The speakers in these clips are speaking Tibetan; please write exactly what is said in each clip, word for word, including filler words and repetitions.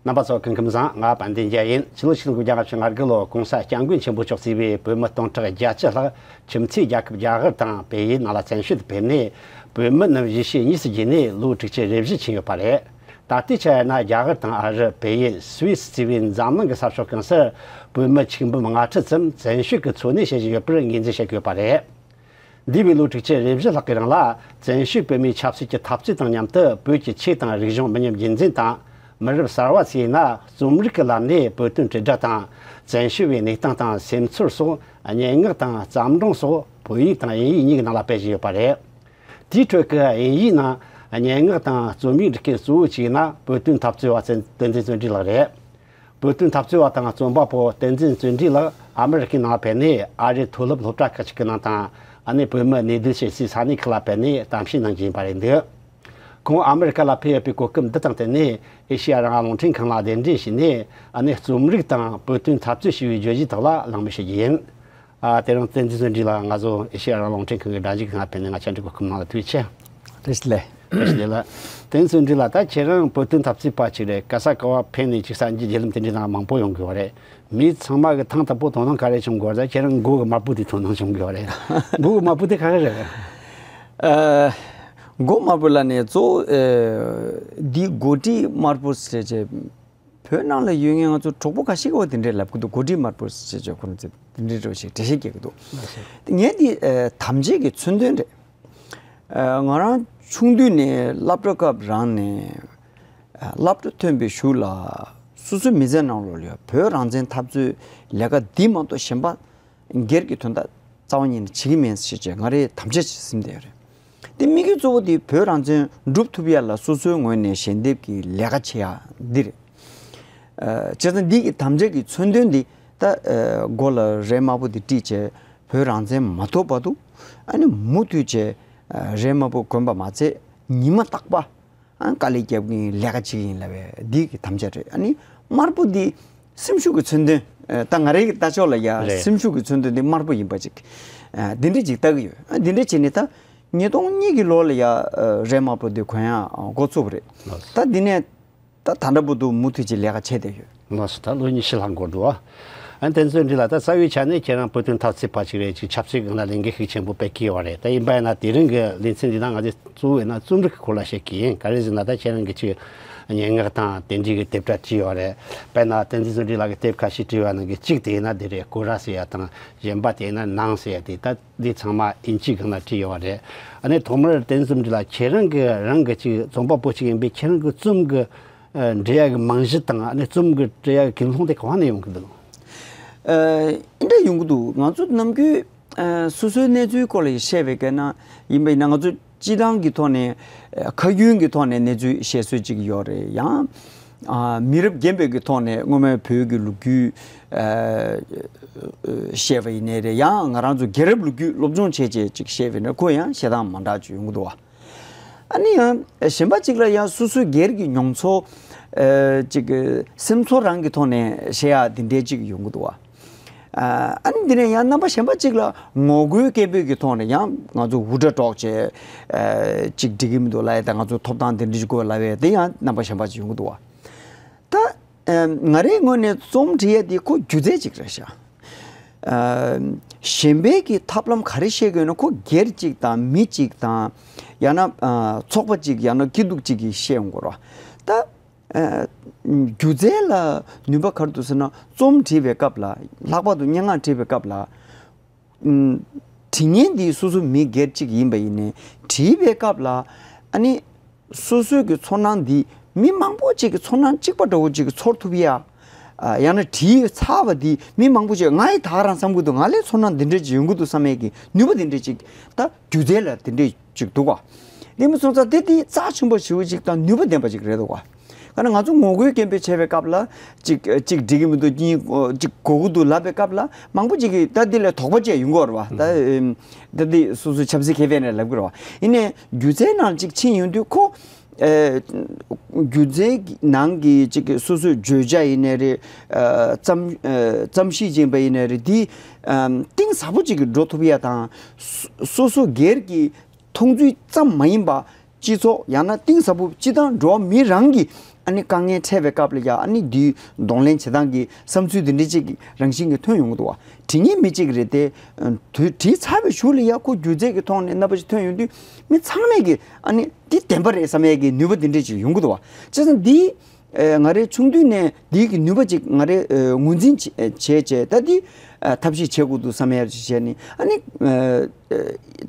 རྣམ་པ་ཚོ་སྐུ་ཁམས་བཟང་། ང་དཔལ་ལྡན་རྒྱལ་ཡིན། ཕྱི་ལོ་ཆིག་སྟོང་དགུ་བརྒྱ་ལྔ་བཅུ་ང་དགུ་ལོ་༸གོང་ས་༸སྐྱབས་མགོན་ཆེན་པོ་མཆོག་གཙོས་པའི་བོད་མི་སྟོང་ཕྲག་བརྒྱད་ཅུ་ལྷག་ཁྱིམ་མཚེས་རྒྱལ་ཁབ་རྒྱ་གར་དང་བལ་ཡུལ་ནང་ལ་བཙན་བྱོལ་དུ་ཕེབས་ནས། བོད་མི་རྣམས་གཞིས་བྱེས་གཉིས་སུ་གྱེས་ནས་ལོ་དྲུག་ཅུ་རེ་བཞི་ཕྱིན་ཡོད་པ་རེད། ད་ལྟའི་ཆར་ཡིན་ན་རྒྱ་གར་དང་ཨ་རི། བལ་ཡུལ། སུད་སི་གཙོས་པའི་འཛམ་གླིང་གི་ས་ཕྱོགས་གང་སར་བོད་མི་ཆིག་འབུམ་ལྔ་ཁྲི་ཙམ་བཙན་བྱོལ་གྱི་འཚོ་གནས་བྱེད་བཞིན་ཡོད་པར་ངོས་འཛིན་བྱེད་དགོས་པ་རེད། འདས་པའི་ལོ་དྲུག་ཅུ་རེ་བཞི་ལྷག་གི་རིང་ལ། བཙན་བྱོལ་བོད་མིའི་ཆབ་སྲིད་ཀྱི་འཐབ་རྩོད་དང་མཉམ་དུ། བོད་ཀྱི་ཆོས་དང་རིག་གཞུང་མི་ཉམས་རྒྱུན་འཛིན་དང་། མི་རབས་གསར་པ་ཚོས་ན་རྩོམ་རིག་གི་ལམ་ནས་བོད་དོན་དྲིལ་བསྒྲགས་དང་། བཙན་བྱོལ་བའི་གནས་སྟངས་དང་སེམས་ཚོར་སོགས་སྙན་ངག་དང་བརྩམས་སྒྲུང་སོགས་བོད་ཡིག་དང་དབྱིན་ཡིག་གཉིས་ཀྱི་ནང་ལ་སྤེལ་བཞིན་ཡོད་པ་རེད། དེའི་ཁྲོད་ཀྱི་དབྱིན་ཡིག་ནང་སྙན་ངག་དང་རྩོམ་ཡིག་འབྲི་མཁན་གཙོ་བོ་གཅིག་ཡིན་ན། བོད་དོན་འཐབ་རྩོད་པ་བསྟན་འཛིན་བརྩོན་འགྲུས་ལགས་རེད། བོད་དོན་འཐབ་རྩོད་པ་དང་རྩོམ་པ་པོ་བསྟན་འཛིན་བརྩོན་འགྲུས་ལགས་ཨ་མི་རི་ཀའི་ནང་ཕེབས་ནས། ཨ་རིའི་མཐོ་སློབ་སློབ་གྲྭ་ཁག་ཅིག་གི་ནང་དང་། ཨ་ནི་བོད་མི་གནས་སྡོད་བྱེད་སའི་ས་གནས་ཁག་ལ་ཕེབས་ནས་གཏམ་བཤད་གནང་རྒྱུ་ཡིན་པ་རེད་འདུག་ཁོང་ཨ་མི་རི་ཀ་ལ་ཕེབས་ཡོད་པའི་གོ་སྐབས་འདི་དང་བསྟུན་ནས། ཨེ་ཤེ་ཡ་རང་དབང་རླུང་འཕྲིན་ཁང་ལ་གདན་འདྲེན་ཞུས་ནས། ཨ་ནི་རྩོམ་རིག་དང་བོད་དོན་འཐབ་རྩོད་ཞེས་པའི་བརྗོད་གཞིའི་ཐོག་ལ་གླེང་མོལ་ཞུ་རྒྱུ་ཡིན། ཨ། དེ་རིང་བསྟན་འཛིན་བརྩོན་འགྲུས་ལགས་ང་ཚོ་ཨེ་ཤེ་ཡ་རང་དབང་རླུང་འཕྲིན་ཁང་གི་སྒྲ་འཇུག་ཁང་ཕེབས་ནས་ང་བཅར་འདྲི་གོ་སྐབས་གནང་བ་ལ་ཐུགས་རྗེ་ཆེ། བཀྲ་ཤིས་བདེ་ལེགས། བཀྲ་ཤིས་བདེ་ལེགས། བསྟན་འཛིན་བརྩོན་འགྲུས་ལགས། ད་ཁྱེད་རང་བོད་དོན་འཐབ་རྩོད་པ་ཅིག་རེད། ག་ས་ག་བ་ཕེབས་ནས་ཅིག་གསར་འགྱུར་བརྒྱུད་ལམ་དེ་འདྲའི་ནང་མང་པོ་ཡོང་དགོས་པ་རེད། མི་ཚང་མ་གི་ཐེངས་དང་པོ་དོ་སྣང་ག་རེ་བྱུང་དགོས་རེད། ད་ཁྱེད་རང་མགོ་གི་དམར་པོ་དེ་དོ་སྣང་བྱུང་དགོས་པ་རེད། མགོ་གི་དམར་པོ་དེ་ག་རེ་རེད། ཨ། མགོ་དམར་པོ་ལབ་ནས་གཙོ་བོ། ཨ། འདི་མགོ་དཀྲིས་དམར་པོ་ཟེར་བྱས། བོད་ནང་ལ་ཡོད་མཁན་ང་ཚོ་གྲོགས་པོ་ཁ་ཤས་ཀྱིས་དེ་འདྲས་ལབ་ཀྱི་འདུག་མགོ་དཀྲིས་དམར་པོ་ཟེར་བྱས་ཁོ་ཚོས་དེ་འདྲས་འདྲ་བོ་ཞིག་འགྲེལ་བཤད་རྒྱག་གི་འདུག་ལགས་སོ། ངས་འདི་ཨ་དམ་བཅའ་གི་མཚོན་དོན་རེད། ཨ། ང་རང་ཆུང་དུས་ནས་སློབ་གྲྭ་སྐབས་རང་ནས། ཨ། སློབ་གྲྭ་ཐོན་པའི་གཞུག་ལ་སོ་སོའི་མི་ཚེ་ནང་ལོགས་ལ་ཡང་བོད་རང་བཙན་འཐབ་རྩོད་ལས་ཀ་འདི་མ་གཏོགས་གཞན་པ་སྒེར་གྱི་དོན་དག་རྩ་བ་ཉིད་ནས་བྱེད་ཀྱི་མེད་ཟེར་བྱས་ང་རས་དམ་བཅའ་ཞིག་ཟིན་བསྡད་ཡོད་རེད། དེ་དམིགས་ཡུལ་གཙོ་བོ་དེ་བོད་རང་བཙན་སྒྲུབ་ཐུབ་ཡ་ལ་སོ་སོའི་ངོས་ནས་ཞལ་འདེབས་ཀྱི་ལས་ཀ་བྱེད་ཡ་འདི་རེད། ཨ། བྱས་ཙང་འདི་གི་དམ་བཅའ་གི་མཚོན་དོན་འདི་ད། ཨ། མགོ་ལ་རས་དམར་པོ་འདི་དཀྲིས་བྱས་བོད་རང་བཙན་མ་ཐོབ་བར་དུ། ཨ་ནི་མུ་མཐུད་བྱས། ཨ། རས་དམར་པོ་གོན་པ་མ་ཚད་ཉི་མ་རྟག་པ། ཨ། དཀའ་ལས་རྒྱབ་ཀྱིན་ལས་ཀ་བྱེད་ཀྱི་ཡིན་ལབ་པའི་འདི་གི་དམ་བཅའ་རེད། ཨ་ནི་དམར་པོ་འདི་སེམས་ཤུགས་ཀྱི་མཚོན་དོན། ཨ། ད་ང་རའི་ལྟ་ཕྱོགས་ལ་ཡ་རེད། སེམས་ཤུགས་ཀྱི་མཚོན་དོན་འདི་དམར་པོ་ཡིན་པ་ཅིག་ཨ། འདི་འདྲ་ཅིག་ལྟ་གི་ཡོད། ཨ། འདི་འདྲ་བྱས་ནས་ད་ཉིས་སྟོང་གཉིས་ཀྱི་ལོ་ལ་ཡ། ཨ། རས་དམར་པོ་འདི་གོན་ཡ་འགོ་ཚུགས་པ་རེད། ལགས་སོ། ད་འདི་ནས་ད་ད་ལྟ་བར་དུ་མུ་མཐུད་ཀྱི་ལས་ཀ་བྱས་བསྡད་ཡོད། ལགས་སོ། ད་ལོ་ཉི་ཤུ་ལྷག་འགོར་འདུག་ཨ། བསྟན་འཛིན་བརྩོན་འགྲུས་ལགས། ད་རྩ་བའི་ཆ་ནས་ཁྱེད་རང་བོད་དོན་འཐབ་རྩོད་པ་ཞིག་རེད། ཅིག་ཆབ་སྲིད་སྒང་ལ་ལས་འགུལ་ཞིག་ཆེན་པོ་སྤེལ་གྱི་ཡོད་རེད། ད་ཡིན་པ་ཡིན་ན་དེ་རིང་གི་ལེ་ཚན་འདི་ནང་ང་ཚོས་གཙོ་བོ་ཡིན་ན་རྩོམ་རིག་གི་སྐོར་ལ་བཤད་ཀྱི་ཡིན། ག་རེ་ཟེར་ན་ད་ཁྱེད་རང་གིས་ཅིག་སྙན་ངག་དང་དེ་འདྲའི་གི་དེབ་ཕྲ་བྲིས་ཡོད་རེད། དཔེར་ན་བསྟན་འཛིན་བརྩོན་འགྲུས་ལགས་ཀྱིས་དེབ་ཁ་ཤས་བྲིས་པ་ནང་གི་གཅིག་དེ་ཡིན་ན་འདི་རེད། སྐོར་ར་ཟེར་ཡ་དང་། གཞན་པ་དེ་ཡིན་ན་ནང་ཟེར་ཡ་དེ། ད་འདི་ཚང་མ་དབྱིན་ཇིའི་སྒང་ལ་བྲིས་ཡོད་རེད། ཨ་ནི་ཐོག་མར་བསྟན་འཛིན་བརྩོན་འགྲུས་ལགས། ཁྱེད་རང་གི་རང་གི་ཅིག་རྩོམ་པ་པོ་ཅིག་ཡིན་པས་ཁྱེད་རང་གི་རྩོམ་གི་ཨ། འབྲི་ཡག་གི་རྨང་གཞི་དང་། ཨ་ནི་རྩོམ་གི་འབྲི་ཡག་གི་ཀུན་སློང་དེ་ག་བ་ནས་ཡོང་གི་འདུག་ཨ། འདི་འདྲ་ཡོང་གི་འདུག་ང་ཚོ་ནམ་རྒྱུན། ཨ། སོ་སོའི་གནས་ཚུལ་སྐོར་ལ་བཤད་པའི་སྐད་ན་ཡིན་པ་ཡིན་ན། ང་ཚོ་སྤྱི་བཏང་གི་ཐོག་ནས། ཨ། ཁ་རྒྱུན་གྱི་ཐོག་ནས་གནས་ཚུལ་བཤད་སྲོལ་ཅིག་ཡོད་རེད། ཡང་། ཨ། མི་རབས་རྒན་པའི་གི་ཐོག་ནས་སྔོན་མའི་བོད་ཀྱི་ལོ་རྒྱུས། ཨ། བཤད་པ་ཡིན་ནའི་རེད། ཡང་ང་རང་ཚོ་རྒྱལ་རབས་ལོ་རྒྱུས་སློབ་སྦྱོང་བྱས་བྱས་ཅིག་བཤད་པ་ཡིན་ན་ཁོ་ཡང་བཤད་སྟངས་མ་འདྲ་ཅིག་ཡོང་གི་འདུག་བ། ཨ་ནི་ཡང་གཞན་པ་ཅིག་ལ་ཡང་སོ་སོའི་སྒེར་གྱི་མྱོང་ཚོར། ཨ། ཅིག་གི་སེམས་ཚོར་རང་གི་ཐོག་ནས་བཤད་ཡག་འདི་འདྲའི་ཅིག་ཡོང་གི་འདུག་བ། ཨ། ཨ་ནི་འདི་ནས་ཡང་རྣམ་པ་གཞན་པ་ཅིག་ལ་ངོ་རྒོལ་སྐད་འབོད་ཀྱི་ཐོག་ནས་ཡང་ང་ཚོ་འུར་སྒྲ་སྒྲོག་བྱས། ཨ། ཅིག་འགྲིག་གི་མི་འདུག་ལབ་ཡ། ད་ང་ཚོ་ཐོབ་ཐང་འདི་འདྲ་ཅིག་དགོས་ལབ་ཡ་དེ་ཡང་རྣམ་པ་གཞན་པ་ཅིག་ཡོང་གི་འདུག་བ། ད། ཨ། ང་རའི་ངོས་ནས་རྩོམ་འབྲི་ཡ་དེ་ཁོ་སྒྱུ་རྩལ་ཅིག་རེད་ཤག་ཨ། གཞན་པའི་གི་ཐབས་ལམ་ག་རེ་བཤད་དགོས་ན་ཁོ་སྒེར་གཅིག་དང་མི་གཅིག་དང་། ཡང་ན། ཨ། ཚོགས་པ་གཅིག། ཡང་ན་སྐྱིད་སྡུག་གཅིག་གིས་བཤད་ཡོང་དགོས་རེད་བ། ད། ཨ། སྒྱུ་རྩལ་ལ་ནུས་པ་ག་རེ་འདུག་ཟེར་ན། རྩོམ་བྲིས་པའི་སྐབས་ལ། ལྷག་པར་དུ་སྙན་ངག་བྲིས་པའི་སྐབས་ལ། ཨུམ། བྲིས་མཁན་འདི་སོ་སོ་མི་སྒེར་གཅིག་ཡིན་པ་ཡིན་ནའི། བྲིས་པའི་སྐབས་ལ་ཨ་ནི་སོ་སོའི་གི་ཚོར་སྣང་འདི་མི་མང་པོ་ཅིག་གི་ཚོར་སྣང་གཅིག་པ་འདྲ་བོ་ཅིག་གི་ཚོར་ཐུབ་ཡ། ཨ། ཡང་ན་བྲིས་ཚར་བ་འདི་མི་མང་པོ་ཅིག། ང་ཡི་ད་ག་རང་བསམ་གི་འདུག་ང་ལའི་ཚོར་སྣང་འདི་འདྲ་ཅིག་ཡོང་གི་འདུག་བསམ་ཡས་ཀྱི་ནུས་པ་འདི་འདྲ་ཅིག། ད་སྒྱུ་རྩལ་ལ་འདི་འདྲ་ཅིག་འདུག་ག། དེ་མིན་སོང་ཙང་དེ་དེ་རྩ་ཆེན་པོ་ཞེ་པོ་ཅིག་དང་ནུས་པ་ལྡན་པ་ཅིག་རེད་འདུག་ག། ག་ན་ང་ཚོ་ངོ་རྒོལ་སྐད་འབོད་བྱས་པའི་སྐབས་ལ་གཅིག་གཅིག་འགྲིག་གི་མི་འདུག་གཉིས་གཅིག་དགོས་ཀྱི་འདུག་ལབ་པའི་སྐབས་ལ་མང་པོ་ཅིག་གིས་ད་འདི་ལ་དོགས་པ་བྱས་ཡོང་གི་ཡོད་རེད་བ། ད་ཨེམ། ད་འདི་སོ་སོའི་ཆབ་སྲིད་མཁས་པས་ནས་ལབ་ཀྱི་རེད་བ། ཡིན་ནའི་སྒྱུ་རྩལ་ནང་གཅིག་ཕྱིན་ཡོང་དུས་ཁོ། ཨེ། སྒྱུ་རྩལ་གྱི་ནང་གི་གཅིག་གི་སོ་སོའི་བརྗོད་བྱ་ཡིན་ནའི་རེད། ཨ། རྩོམ། ཨ། རྩོམ་གཤིས་ཅན་པ་ཡིན་ནའི་རེད། འདི། ཨམ། གཏིང་ཟབ་པོ་ཅིག་གི་འགྲོ་ཐུབ་ཡ་དང་། སོ་སོ་སོ་སྒེར་གྱི་མཐོང་ཚུལ་ཙམ་མ་ཡིན་པ། སྤྱི་ཚོགས། ཡང་ན་གཏིང་ཟབ་པོ་སྤྱི་བཏང་འགྲོ་བ་མི་རང་གི་ ཨ་ནི་དཀའ་ངལ་འཕྲད་པའི་སྐབས་ལ་ཡ་ཨ་ནི་འདིའི་གདོང་ལེན་བྱེད་སྟངས་ཀྱི་བསམ་ཚུལ་འདི་འདྲ་ཅིག་རང་བཞིན་གྱིས་ཐོན་ཡོང་གི་འདུག་བ། བྲིས་མཁན་མི་གཅིག་རེད་དེ། དུས་བྲིས་ཚར་བའི་གཞུག་ལ་ཡ་ཁོ་སྒྱུ་རྩལ་གྱི་ཐོག་ནས་རྣམ་པ་ཅིག་ཐོན་ཡོང་དུས་མི་ཚང་མས་ཀྱི་ཨ་ནི་འདི་བདེན་པ་རེད་བསམ་ཡས་ཀྱི་ནུས་པ་འདི་འདྲ་ཅིག་ཡོང་གི་འདུག་བ། བྱས་ཙང་འདི་ཨེ་ང་རའི་ཆུང་དུས་ནས་འདི་གི་ནུས་པ་ཅིག་ང་རས་ཨེ་ངོས་འཛིན་བྱས་བྱས་བྱས་ད་འདི་ཨ་ཐབས་ཤེས་བྱེད་དགོས་འདུག་བསམ་ཡས་ཅིག་བྱས་ནས་ཨ་ནི་ཨེ་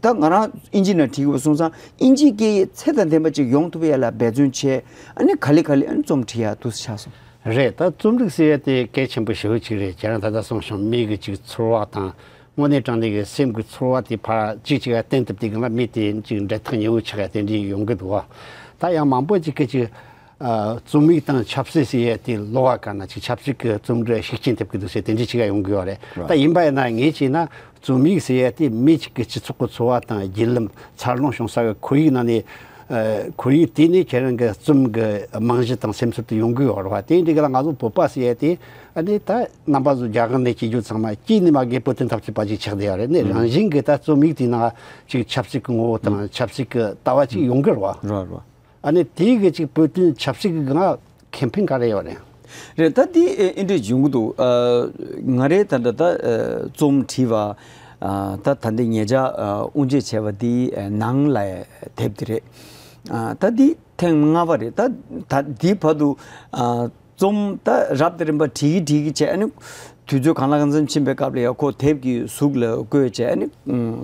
ད་ང་རང་ཨིན་ཇི་ནང་བྲིས་དགོས་སོང་ཙང་ཨིན་ཇིའི་སྐད་ཡིག་ཚད་དང་ལྡན་པ་ཅིག་ཡོང་ཐུབ་ཡས་ལ་འབད་བརྩོན་བྱས། ཨ་ནི་ག་ལེ་ག་ལེ་ཨ་ནི་རྩོམ་བྲིས་ཡ་འདུག་སེ་ཆགས་སོང་། རེད། ད་རྩོམ་རིག་ཟེར་ཡ་དེ་གལ་ཆེན་པོ་ཞེ་པོ་ཅིག་རེད། ཁྱེད་རང་ད་ལྟ་གསུངས་བྱུང་མི་གི་ཅིག་ཚོར་བ་དང་དངོས་གནས་དྲང་གནས་ཀྱི་སེམས་ཀྱི་ཚོར་བ་དེ་ཕར་གཅིག་གཅིག་ལ་བསྟན་ཐུབ་དེ་གང་ལ་མི་དེ་ཅིག་འབྲེལ་ཐག་ཉེ་བོ་ཆགས་ཡ་དེ་འདྲ་ཡོང་གི་འདུག་བ། ད་ཡང་མང་པོ་ཅིག་གི་ཅིག་ཨ་རྩོམ་ཡིག་དང་ཆབ་སྲིད་ཟེར་ཡ་དེ་ལོགས་ཀ་ན་ཅིག་ཆབ་སྲིད་ཀྱི་རྩོམ་འབྲི་ཤུགས་རྐྱེན་ཐེབས་ཀྱི་འདུག་ཟེར་དེ་འདྲ་ཅིག་ཡོང་གི་ཡོད་རེད། ད་ཡིན་པ་ཡིན་ན་ངས་བྱས་ན་རྩོམ་ཡིག་ཟེར་ཡ་དེ་མི་གཅིག་གི་སྤྱི་ཚོགས་ཀྱི་འཚོ་བ་དང་བརྒྱུད་ལམ་འཚར་ལོངས་བྱུང་ས་གི་ཁོར་ཡུག་ནང་ནས་ཨ་ཁོར་ཡུག་དེ་ནས་ཁྱེད་རང་གི་རྩོམ་གྱི་རྨང་གཞི་དང་སེམས་ཚོར་དེ་ཡོང་གི་ཡོད་རེད་བ། དེ་འདྲ་གི་ལ་ང་ཚོ་བོད་པ་ཟེར་ཡ་དེ་ཨ་ནི་ད་རྣམ་པ་ཚོ་རྒྱ་གར་ནས་སྐྱེས་རྒྱུ་ཚང་མ་སྐྱེས་ནས་མ་གི་བོད་དོན་འཐབ་རྩོད་པ་ཅིག་ཆགས་བསྡད་ཡོད་རེད། ནས་རང་བཞིན་གྱི་ད་རྩོམ་ཡིག་དེའི་ནང་ཅིག་ཆབ་སྲིད་ཀྱི་ངོ་བོ་དང་ཆབ་སྲིད་ཀྱི་ལྟ་བ་ཅིག་ཡོང་གི་རེད་བ། རེད་རེད། ཨ་ནི་དེའི་གི་ཅིག་བོད་དོན་ཆབ་སྲིད་ཀྱི་ངང་ཁེ་ཕན་ག་རེ་ཡོད་རེད། རེད། ད་དེ་ཨེ་འདྲ་ཡོང་གི་འདུག་ཨ་ང་རའི་ད་ལྟ་ད་ཨ་རྩོམ་བྲིས་པ་ཨ་ད་ད་ལྟ་ཉེ་ཆར་ཨ་དབུ་འབྱེད་བྱས་པ་དེའི་ཨ་ནང་ལ་དེབ་དེ་རེད། ཨ་ད་དེ་ཐེངས་ལྔ་པ་རེད། ད་ད་དེའི་བར་དུ་ཨ་རྩོམ་ད་རབ་དང་རིམ་པ་བྲིས་ཀྱི་བྲིས་ཀྱི་བྱས། ཨ་ནི་དུས་ཚོད་གང་ལ་གང་འཚམ་ཕྱིན་པའི་སྐབས་ལ་ཡང་ཁོ་དེབ་ཀྱི་གཟུགས་ལ་བཀོད་བྱས། ཨ་ནི་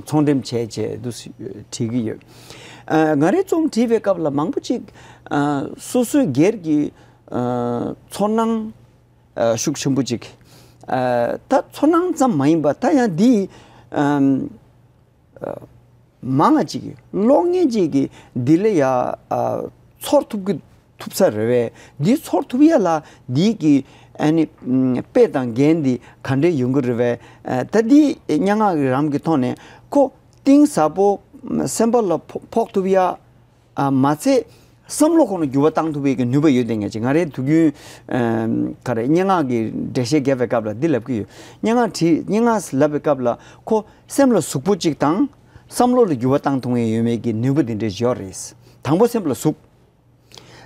ཚོང་འགྲེམས་བྱས་བྱས་འདུག་བྲིས་ཀྱི་ཡོད། ཨ་ང་རའི་རྩོམ་བྲིས་པའི་སྐབས་ལ་མང་པོ་ཅིག་ཨ་སོ་སོའི་སྒེར་གྱི་ཨ་ཚོར་སྣང་ཨ་ཤུགས་ཆེན་པོ་ཅིག་ཨ་ད་ཚོར་སྣང་ཙམ་མ་ཡིན་པ་ད་ཡང་འདི་ཨམ་ཨ་མང་ང་ཅིག་གིས་ཀློག་མཁན་ཅིག་གིས་འདི་ལ་ཡ་ཨ་ཚོར་ཐུབ་ཀྱི་ཐུབ་ས་རེད་བས། འདི་ཚོར་ཐུབ་ཡ་ལ་འདི་གི་ཨ་ནི་ཨམ་དཔེ་དང་རྒྱན་འདི་ག་འདྲས་ཡོང་གི་རེད་བས། ཨ་ད་འདི་སྙན་ངག་གི་རང་གི་ཐོག་ནས་ཁོ་གཏིང་ཟབ་པོ་སེམས་པ་ལ་ཕོག་ཕོག་ཐུབ་ཡ། ཨ་མ་ཚད་བསམ་བློ་ཁོ་ན་འགྱུར་བ་བཏང་ཐུབ་པའི་གི་ནུས་པ་ཡོད་དེ། ངས་ཅིག་ང་རའི་དུས་རྒྱུན་ཨམ་ག་རེ་སྙན་ངག་གི་འགྲེལ་བཤད་རྒྱབ་པའི་སྐབས་ལ་འདི་ལབ་ཀྱི་ཡོད། སྙན་ངག་བྲིས་སྙན་ངག་ལབ་པའི་སྐབས་ལ་ཁོ་སེམས་ལ་ཟུག་པོ་ཅིག་དང་བསམ་བློ་ལ་འགྱུར་བ་བཏང་ཐུབ་མཁན་ཡོད་མེད་ཀྱི་ནུས་པ་འདི་འདྲ་ཡོད་རེད། དང་པོ་སེམས་ལ་ཟུག་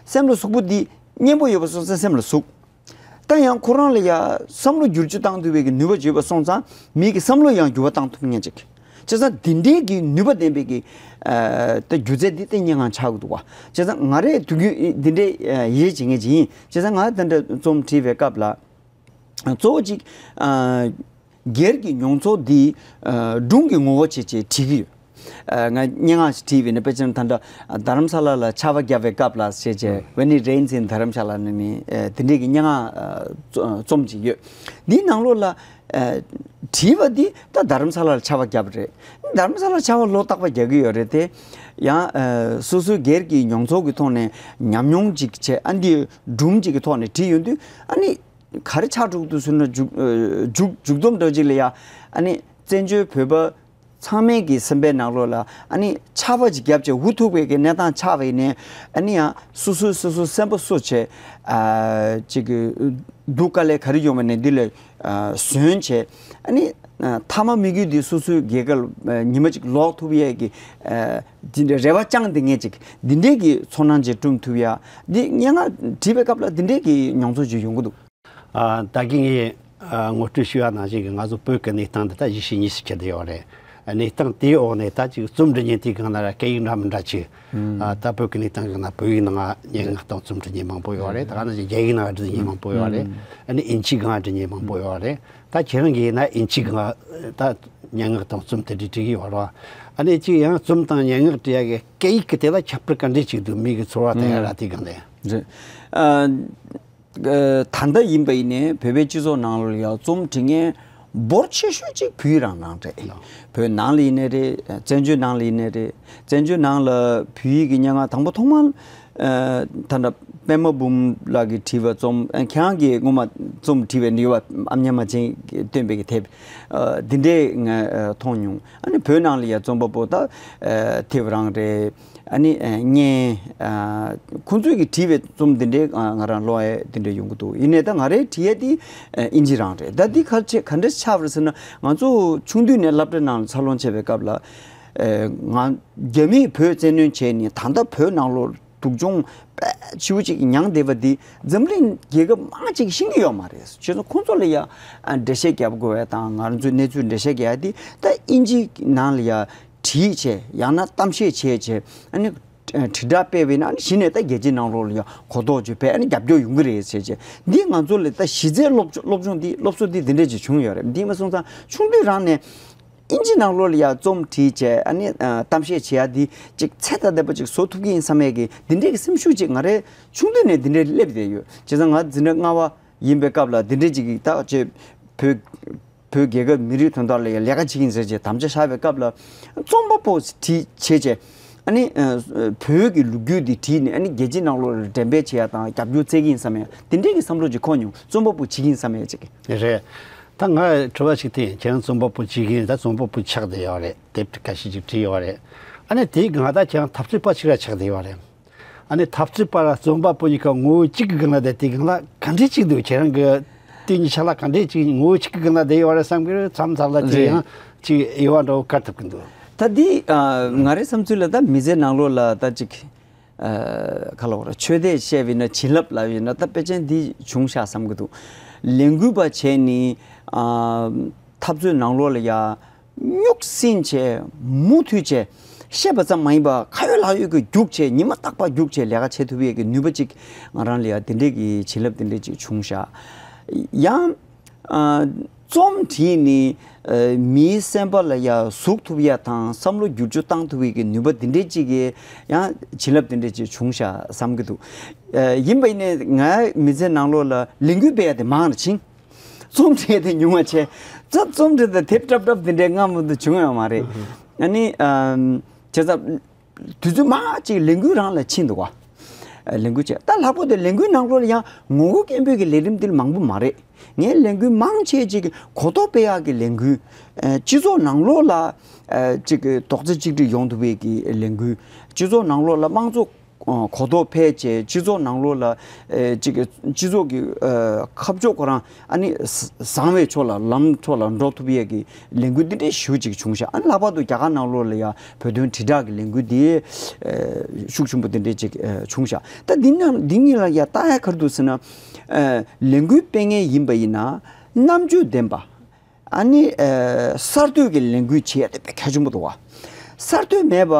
སེམས་ལ་ཟུག་པོ་འདི་སྙན་པོ་ཡོད་པ་སོང་ཙང་སེམས་ལ་ཟུག་ད་ཡང་ཁོ་རང་ལ་ཡ་བསམ་བློ་བསྒྱུར་བཅོས་བཏང་ཐུབ་པའི་གི་ནུས་པ་ཡོད་པ་སོང་ཙང་མི་གི་བསམ་བློ་ཡང་འགྱུར་བ་བཏང་ཐུབ་མཁན་ཅིག་བྱས་ཙང་འདི་འདྲའི་གི་ནུས་པ་ལྡན་པའི་གི་ཨ་ད་སྒྱུ་རྩལ་འདི་ཏན་སྙན་ངག་ཆགས་ཀྱི་འདུག་བ། བྱས་ཙང་ང་རས་དུས་རྒྱུན་འདི་འདྲའི་ཡིད་ཆེས་མཁན་ཅིག་ཡིན། བྱས་ཙང་ང་ད་འདྲ་རྩོམ་བྲིས་པའི་སྐབས་ལ་གཙོ་བོ་ཅིག་ཨ་སྒེར་གྱི་མྱོང་ཚོར་འདི་ཨ་སྒྲུང་གི་ངོ་བོ་བྱས་བྱས་བྲིས་ཀྱི་ཡོད། ཨ་ང་སྙན་ངག་ཅིག་བྲིས་པ་ཡིན་ན་དཔེ་ཆ་ད་ལྟ་རྡ་རམ་ས་ལ་ལ་ཆར་པ་བརྒྱབ་པའི་སྐབས་ལ་བྱས་བྱས་When it rains in Dharamshala ནི་ནི་ཨ་དེ་འདྲའི་གི་སྙན་ངག་ཨ་རྩོ་རྩོམ་ཅིག་ཡོད། འདིའི་ནང་ལོགས་ལ་ཨ་བྲིས་པ་འདི་ད་རྡ་རམ་ས་ལ་ལ་ཆར་པ་བརྒྱབ་པ་རེད། རྡ་རམ་ས་ལ་ཆར་པ་ལོ་རྟག་པར་རྒྱག་གི་ཡོད་རེད་དེ། ཡང་ཨ་སོ་སོའི་སྒེར་གྱི་མྱོང་ཚོར་གྱི་ཐོག་ནས་ཉམས་མྱོང་ཅིག་བྱས། ཨ་འདི་སྒྲུང་ཅིག་གི་ཐོག་ནས་བྲིས་ཡོང་དུས་ཨ་ནི་ག་རེ་ཆགས་འགྲོ་གི་འདུག་ཟེར་ན་མཇུག་ཨ་མཇུག་མཇུག་སྡོམ་འདྲ་ཅིག་ལ་ཡ་ཨ་ནི་བཙན་བྱོལ་བོད་པ་ཚང་མའི་གི་སེམས་པའི་ནང་ལོགས་ལ་ཨ་ནི་ཆར་པ་ཅིག་བརྒྱབ་བྱས་འུ་ཐུག་པའི་གི་གནས་སྟངས་ཆགས་པ་ཡིན་ནའི་ཨ་ནི་ཡང་སོ་སོས་སོ་སོའི་སེམས་པ་གསོ་བྱས། ཨ་ཅིག་གི་སྡུག་དཀའ་ལས་ག་རེ་ཡོང་བ་ནས་འདི་ལས་ཨ་གཞོན་བྱས། ཨ་ནི་ཨ་མཐའ་མ་དམིགས་ཡུལ་འདི་སོ་སོའི་རྒྱལ་ཁབ་ལ་ཨ་ཉི་མ་གཅིག་ལོག་ཐུབ་ཡས་ཀྱི་ཨ་འདི་འདྲའི་རེ་བ་བཅངས་བསྡད་མཁན་ཅིག་འདི་འདྲའི་གི་ཚོར་སྣང་ཅིག་སྐྲུན་ཐུབ་ཡ། འདི་སྙན་ངག་བྲིས་པའི་སྐབས་ལ་འདི་འདྲའི་གི་མྱོང་ཚོར་ཅིག་ཡོང་གི་འདུག་ཨ་ད་གིན་ངས་ཨ་ངོ་སྤྲོད་ཞུས་པ་ནང་བཞིན་གྱི་ང་ཚོ་བོད་ཀྱི་གནས་སྟངས་འདི་ད་གཞིས་བྱེས་གཉིས་སུ་ཁྱེར་བསྡད་ཡོད་རེད། གནས་སྟངས་དེའི་འོག་ནས་ད་ཅིག་རྩོམ་འབྲི་མཁན་དེའི་སྒང་ལ་ར་སྐད་ཡིག་འདྲ་མི་འདྲ་ཅིག་ཨ་ད་བོད་ཀྱི་གནས་སྟངས་སྒང་ན་བོད་ཡིག་ནང་སྙན་ངག་དང་རྩོམ་འབྲི་མཁན་མང་པོ་ཡོད་རེད། ད་ག་ནང་བཞིན་རྒྱ་ཡིག་ནང་འབྲི་མཁན་མང་པོ་ཡོད་རེད། ཨ་ནི་དབྱིན་ཇིའི་སྒང་འབྲི་མཁན་མང་པོ་ཡོད་རེད། ད་ཁྱེད་རང་གིས་ཡིན་ན་དབྱིན་ཇིའི་སྒང་ད་སྙན་ངག་དང་རྩོམ་དེ་འདྲ་འབྲི་གི་ཡོད་རེད་བ། ཨ་ནི་ཅིག་ཡང་རྩོམ་དང་སྙན་ངག་འབྲི་ཡ་གི་སྐད་ཡིག་གི་དེ་ལ་ཁྱད་པར་ག་འདྲས་ཅིག་འདུག་མི་གི་ཚོར་བ་དང་ཡ་ར་དེའི་སྒང་ལ། རེད། ཨ། ཨ་ད་ལྟ་ཡིན་པ་ཡིན་ནའི་བོད་པའི་སྤྱི་ཚོགས་ནང་ལ་ཡང་རྩོམ་འབྲི་མཁན་འབོར་ཆེ་ཤོས་ཅིག་བོད་ཡིག་རང་ནང་རེད། ལགས། བོད་ནང་ལ་ཡིན་ནའི་རེད། བཙན་བྱོལ་ནང་ལ་ཡིན་ནའི་རེད། བཙན་བྱོལ་ནང་ལ་བོད་ཡིག་གི་སྙན་ངག་དང་པོ་ཐོག་མར་ཨ་ད་ལྟ་པད་མ་འབུམ་ལགས་ཀྱིས་བྲིས་པ་རྩོམ། ཨ་ཁྱེད་རང་གིས་སྔོན་མ་རྩོམ་བྲིས་པའི་ནུས་པ་ཨ་མྱེས་རྨ་ཆེན་གྱིས་བཏོན་པའི་གི་དེབ་ཨ་འདི་འདྲས་ང་ཨ་མཐོང་མྱོང་། ཨ་ནི་བོད་ནང་ལ་ཡང་རྩོམ་པ་པོ་ད་ཨ་ཐེའུ་རང་རེད། ཨ་ནི་ཨ་གཉན། ཨ་ཁོང་ཚོས་ཀྱིས་བྲིས་པའི་རྩོམ་འདི་འདྲའི་ཨ་ང་རང་ཀློག་ཡས་འདི་འདྲ་ཡོང་གི་འདུག་ཡིན་ནའི་ད་ང་རའི་བྲིས་ཡས་འདི་ཨ་དབྱིན་ཇི་རང་རེད། ད་འདི་ག་ཆེ་ག་འདྲ་ཆགས་པ་རེད་ཟེར་ན། ང་ཚོ་ཆུང་དུས་ནས་སློབ་གྲྭ་ནང་ལ་འཚར་ལོངས་བྱས་པའི་སྐབས་ལ་ཨ་ང་རྒྱ་མིས་བོད་བཙན་གནོན་བྱས་ནས་ད་ལྟ་བོད་ནང་ལོགས་སྡུག་སྦྱོང་དཔེ་ ཆེ་བོ་ཅིག་མྱངས་བསྡད་པ་འདི་འཛམ་གླིང་རྒྱལ་ཁབ་མང་ཅིག་ཤེས་ཀྱི་ཡོད་མ་རེད། བྱས་ཙང་ཁོང་ཚོ་ལ་ཡ་འགྲེལ་བཤད་རྒྱབ་དགོས་པ་དང་ང་རང་ཚོའི་གནས་ཚུལ་འགྲེལ་བཤད་རྒྱག་ཡ་འདི་ད་དབྱིན་ཇིའི་ནང་ལ་ཡ་བྲིས་བྱས་ཡང་ན་གཏམ་བཤད་བྱས་བྱས་ཨ་ནི། དྲིལ་བསྒྲགས་སྤེལ་བས་ན་གཞི་ནས་ད་རྒྱལ་སྤྱིའི་ནང་ལོགས་ལ་ཡང་གོ་རྟོགས་བྱོས་པས་ཨ་ནི་རྒྱབ་སྐྱོར་ཡོང་གི་རེད་ཟེར་བྱས། འདི་ང་ཚོ་ལ་ད་གཞི་རྩའི་སློབ་སློབ་སྦྱོང་འདི་སློབ་གསོ་འདི་འདི་འདྲས་ཅིག་བྱུང་ཡོད་རེད། འདི་མ་སོང་ཙང་ཆུང་དུས་རང་ནས་དབྱིན་ཇི་ནང་ལོགས་ལ་ཡང་རྩོམ་བྲིས་བྱས་ཨ་ནི་གཏམ་བཤད་བྱེད་ཡ་འདི་ཅིག་ཚད་ད་ལྟ་བ་ཅིག་བཟོ་ཐུབ་ཀྱི་ཡིན་བསམ་ཡས་ཀྱི་འདི་འདྲས་ཀྱི་སེམས་ཤུགས་ཅིག་ང་རའི་ཆུང་དུས་ནས་འདི་འདྲས་སླེབས་བསྡད་ཡོད། བྱས་ཙང་ང་འཛིན་གྲྭ་ལྔ་པ་ཡིན་པའི་སྐབས་ལ་འདི་འདྲས་ཅིག་གི་ད་ཅེ་བོད་བོད་རྒྱལ་ཁབ་མི་རིགས་དོན་དག་ལ་ཡང་ལས་ཀ་བྱེད་ཀྱི་ཡིན་ཟེར་བྱས་དམ་བཅའ་བཞག་པའི་སྐབས་ལ་རྩོམ་པ་པོ་བྲིས་བྱས་བྱས་ཨ་ནི་ཨ་བོད་ཀྱི་ལོ་རྒྱུས་འདི་བྲིས་ནས་ཨ་ནི་རྒྱལ་སྤྱིའི་ནང་ལོགས་ལ་འགྲེམས་སྤེལ་བྱེད་ཡ་དང་རྒྱབ་སྐྱོར་བཙལ་གྱི་ཡིན་བསམ་ཡ་དེ་འདྲས་ཀྱི་བསམ་བློ་ཅིག་འཁོར་མྱོང་། རྩོམ་པ་པོ་བྱེད་ཀྱི་ཡིན་བསམ་ཡ་ཅིག་གི། རེད། ད་ང་དྲི་བ་ཞིག་དེ་ཡིན། ཁྱེད་རང་རྩོམ་པ་པོ་བྱེད་ཀྱི་ཡིན། ད་རྩོམ་པ་པོ་ཆགས་བསྡད་ཡོད་རེད། དེབ་ཁ་ཤས་ཅིག་བྲིས་ཡོད་རེད། ཨ་ནི་དེའི་སྒང་ད་ཁྱེད་རང་འཐབ་རྩོད་པ་ཞིག་ལ་ཆགས་བསྡད་ཡོད་རེད། ཨ་ནི་འཐབ་རྩོད་པ་ར་རྩོམ་པ་པོ་གཉིས་ཀ་ངོ་བོ་གཅིག་གི་སྒང་ལ་བསྡད་དེ་སྒང་ལ་ག་འདྲས་གཅིག་འདུག་ཁྱེད་རང་གི་དེ་གཉིས་ཆ་ལ་ག་འདྲས་གཅིག་ངོ་བོ་གཅིག་གི་སྒང་ལ་བསྡད་ཡོད་རེད་བསམ་གི་རེད། མཚམས་མཚམས་ལ་ཅིག་རེད། ཡང་ཅིག་དབྱེ་བ་འདྲ་བོ་བཀར་ཐུབ་ཀྱི་འདུག་ད་འདི་ཨ་ང་རའི་བསམ་ཚུལ་ལ་ད་མི་ཚེ་ནང་ལོགས་ལ་ད་ཅིག་ཨ་ག་ལ་བ་ར་ཆོས་དད་བཤད་པ་ཡིན་ན་བྱིན་རླབས་ལབ་ཡིན་ན་ད་དཔེ་ཅན་འདི་བྱུང་ཤག་བསམ་གི་འདུག་ལས་འགུལ་པ་བྱས་ནི་ཨ་འཐབ་རྩོད་ནང་ལོགས་ལ་ཡ། རྙོག་ཟིང་བྱས་མུ་མཐུད་བྱས་བཤད་པ་ཙམ་མ་ཡིན་པར་ཁ་ཡོད་ལག་ཡོད་ཀྱི་རྒྱུགས་བྱས་ཉི་མ་རྟག་པར་རྒྱུགས་བྱས་ལས་ཀ་བྱེད་ཐུབ་ཡས་ཀྱི་ནུས་པ་ཅིག་ང་རང་ལ་ཡང་དེ་འདྲས་ཀྱི་བྱིན་རླབས་དེ་འདྲས་ཅིག་བྱུང་ཤག་ཡང་ཨ་རྩོམ་བྲིས་ནི་ཨ་མིའི་སེམས་པ་ལ་ཡང་ཟུག་ཐུབ་ཡས་དང་བསམ་བློ་བསྒྱུར་བཅོས་བཏང་ཐུབ་ཡས་ཀྱི་ནུས་པ་དེ་འདྲས་ཅིག་གི་ཡང་བྱིན་རླབས་དེ་འདྲས་ཅིག་བྱུང་ཤག་བསམ་གྱི་འདུག་ཨ་ཡིན་པ་ཡིན་ནའི་ངའི་མི་ཚེ་ནང་ལོགས་ལ་ལས་འགུལ་སྤེལ་ཡས་དེ་མང་རུ་ཕྱིན། རྩོམ་བྲིས་དེ་ཉུང་བ་བྱས། རྩ་རྩོམ་བྲིས་དང་དེབ་འཁྲབ་འཁྲབ་དེ་འདྲའི་སྔ་མོ་དུ་བྱུང་ཡོད་མ་རེད། ཨ་ནི་ཨམ་བྱས་ཙང་དུས་ཚོད་མང་ཅིག་ལས་འགུལ་རང་ལ་ཕྱིན་འདུག་བ། ལས་འགུལ་བྱས་ད་ལྷག་པར་དུ་ལས་འགུལ་ནང་ལོགས་ལ་ཡང་ངོ་རྒོལ་སྐད་འབོད་ཀྱི་ལས་རིམ་འདི་མང་པོ་མ་རེད། ངས་ལས་འགུལ་མང་ཆེ་ཅིག་གོ་རྟོགས་སྤེལ་ཡག་གི་ལས་འགུལ་ཨ་སྤྱི་ཚོགས་ནང་ལོགས་ལ་ཨ་ཅིག་རྡོག་རྩ་གཅིག་སྒྲིལ་ཡོང་ཐུབ་པའི་གི་ལས་འགུལ་སྤྱི་ཚོགས་ནང་ལོགས་ལ་དམངས་གཙོ་གོ་རྟོགས་འཕེལ་བྱས་སྤྱི་ཚོགས་ནང་ལོགས་ལ་ཨེ་ཅིག་སྤྱི་ཚོགས་ཀྱི་ཨ་ཁ་ཕྱོགས་ཁོ་རང་ཨ་ནི་ཟ་བཟང་བའི་ཕྱོགས་ལ་ལམ་ཕྱོགས་ལ་འགྲོ་ཐུབ་ཡས་ཀྱི་ལས་འགུལ་འདི་འདྲའི་ཞེ་པོ་ཅིག་བྱུང་ཤག་ཨ་ནི་ལྷག་པར་དུ་རྒྱ་གར་ནང་ལོགས་ལ་ཡང་བོད་དོན་དྲིལ་བསྒྲགས་ཀྱི་ལས་འགུལ་འདི་ཨེ་ཤུགས་ཆེན་པོ་འདི་འདྲའི་ཅིག་ཨེ་བྱུང་ཤག་ད་འདི་ནང་འདི་གཉིས་ལ་ཡང་ལྟ་ཡ་ག་རེ་འདུག་ཟེར་ན་ཨེ་ལས་འགུལ་སྤེལ་མཁན་ཡིན་པ་ཡིན་ན་རྣམ་དཔྱོད་ལྡན་པ། ཨ་ནི་ཨ་གསར་གཏོད་ཀྱི་ལས་འགུལ་བྱེད་ཡ་དེ་དཔེ་གལ་ཆེན་པོ་འདུག་བ། གསར་གཏོད་མེད་པ་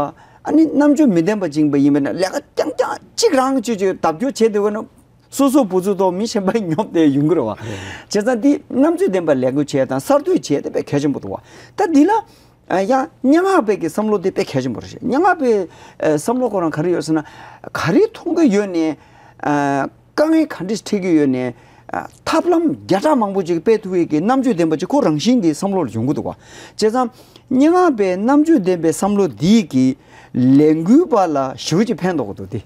ཨ་ནི་རྣམ་དཔྱོད་མི་ལྡན་པ་ཅིག་ཡིན་པ་ཡིན་པ་ན་ལས་ཀ་རྐྱང་རྐྱང་གཅིག་རང་གཅིག་གཅིག་བརྡབ་སྐྱོར་བྱེད་བསྡད་པ་ན་སོ་སོ་བུ་ཚོ་དང་མི་གཞན་པ་ཉོབ་སྟེ་ཡོང་གི་རེད་བ། བྱས་ཙང་འདི་རྣམ་དཔྱོད་ལྡན་པ་ལས་འགུལ་བྱེད་ཡ་དང་གསར་གཏོད་བྱེད་ཡ་དེ་དཔེ་གལ་ཆེན་པོ་འདུག་བ། ད་འདི་ལ་ཨ་ཡང་སྙན་ངག་པའི་གི་བསམ་བློ་དེ་དཔེ་གལ་ཆེན་པོ་རེད། སྙན་ངག་པའི་ཨ་བསམ་བློ་ཁོ་རང་ག་རེ་ཡོད་ཟེར་ན་ག་རེ་མཐོང་གི་ཡོད་ནས་ཨ། དཀའ་ངལ་ག་འདྲ་འཕྲད་ཀྱི་ཡོད་ནའི་ཨ་ཐབས་ལམ་བརྒྱ་ཕྲག་མང་པོ་ཅིག་སྤེལ་ཐུབ་པའི་གི་རྣམ་དཔྱོད་ལྡན་པ་ཅིག་ཁོ་རང་བཞིན་གྱི་བསམ་བློ་ལ་ཡོང་གི་འདུག་ག་བྱས་ཙང་སྙན་ངག་པའི་རྣམ་དཔྱོད་ལྡན་པའི་བསམ་བློ་འདིས་ཀྱི་ལས་འགུལ་པ་ལ་ཞེ་པོ་ཅིག་ཕན་ཐོགས་ཀྱི་འདུག་སྟེ།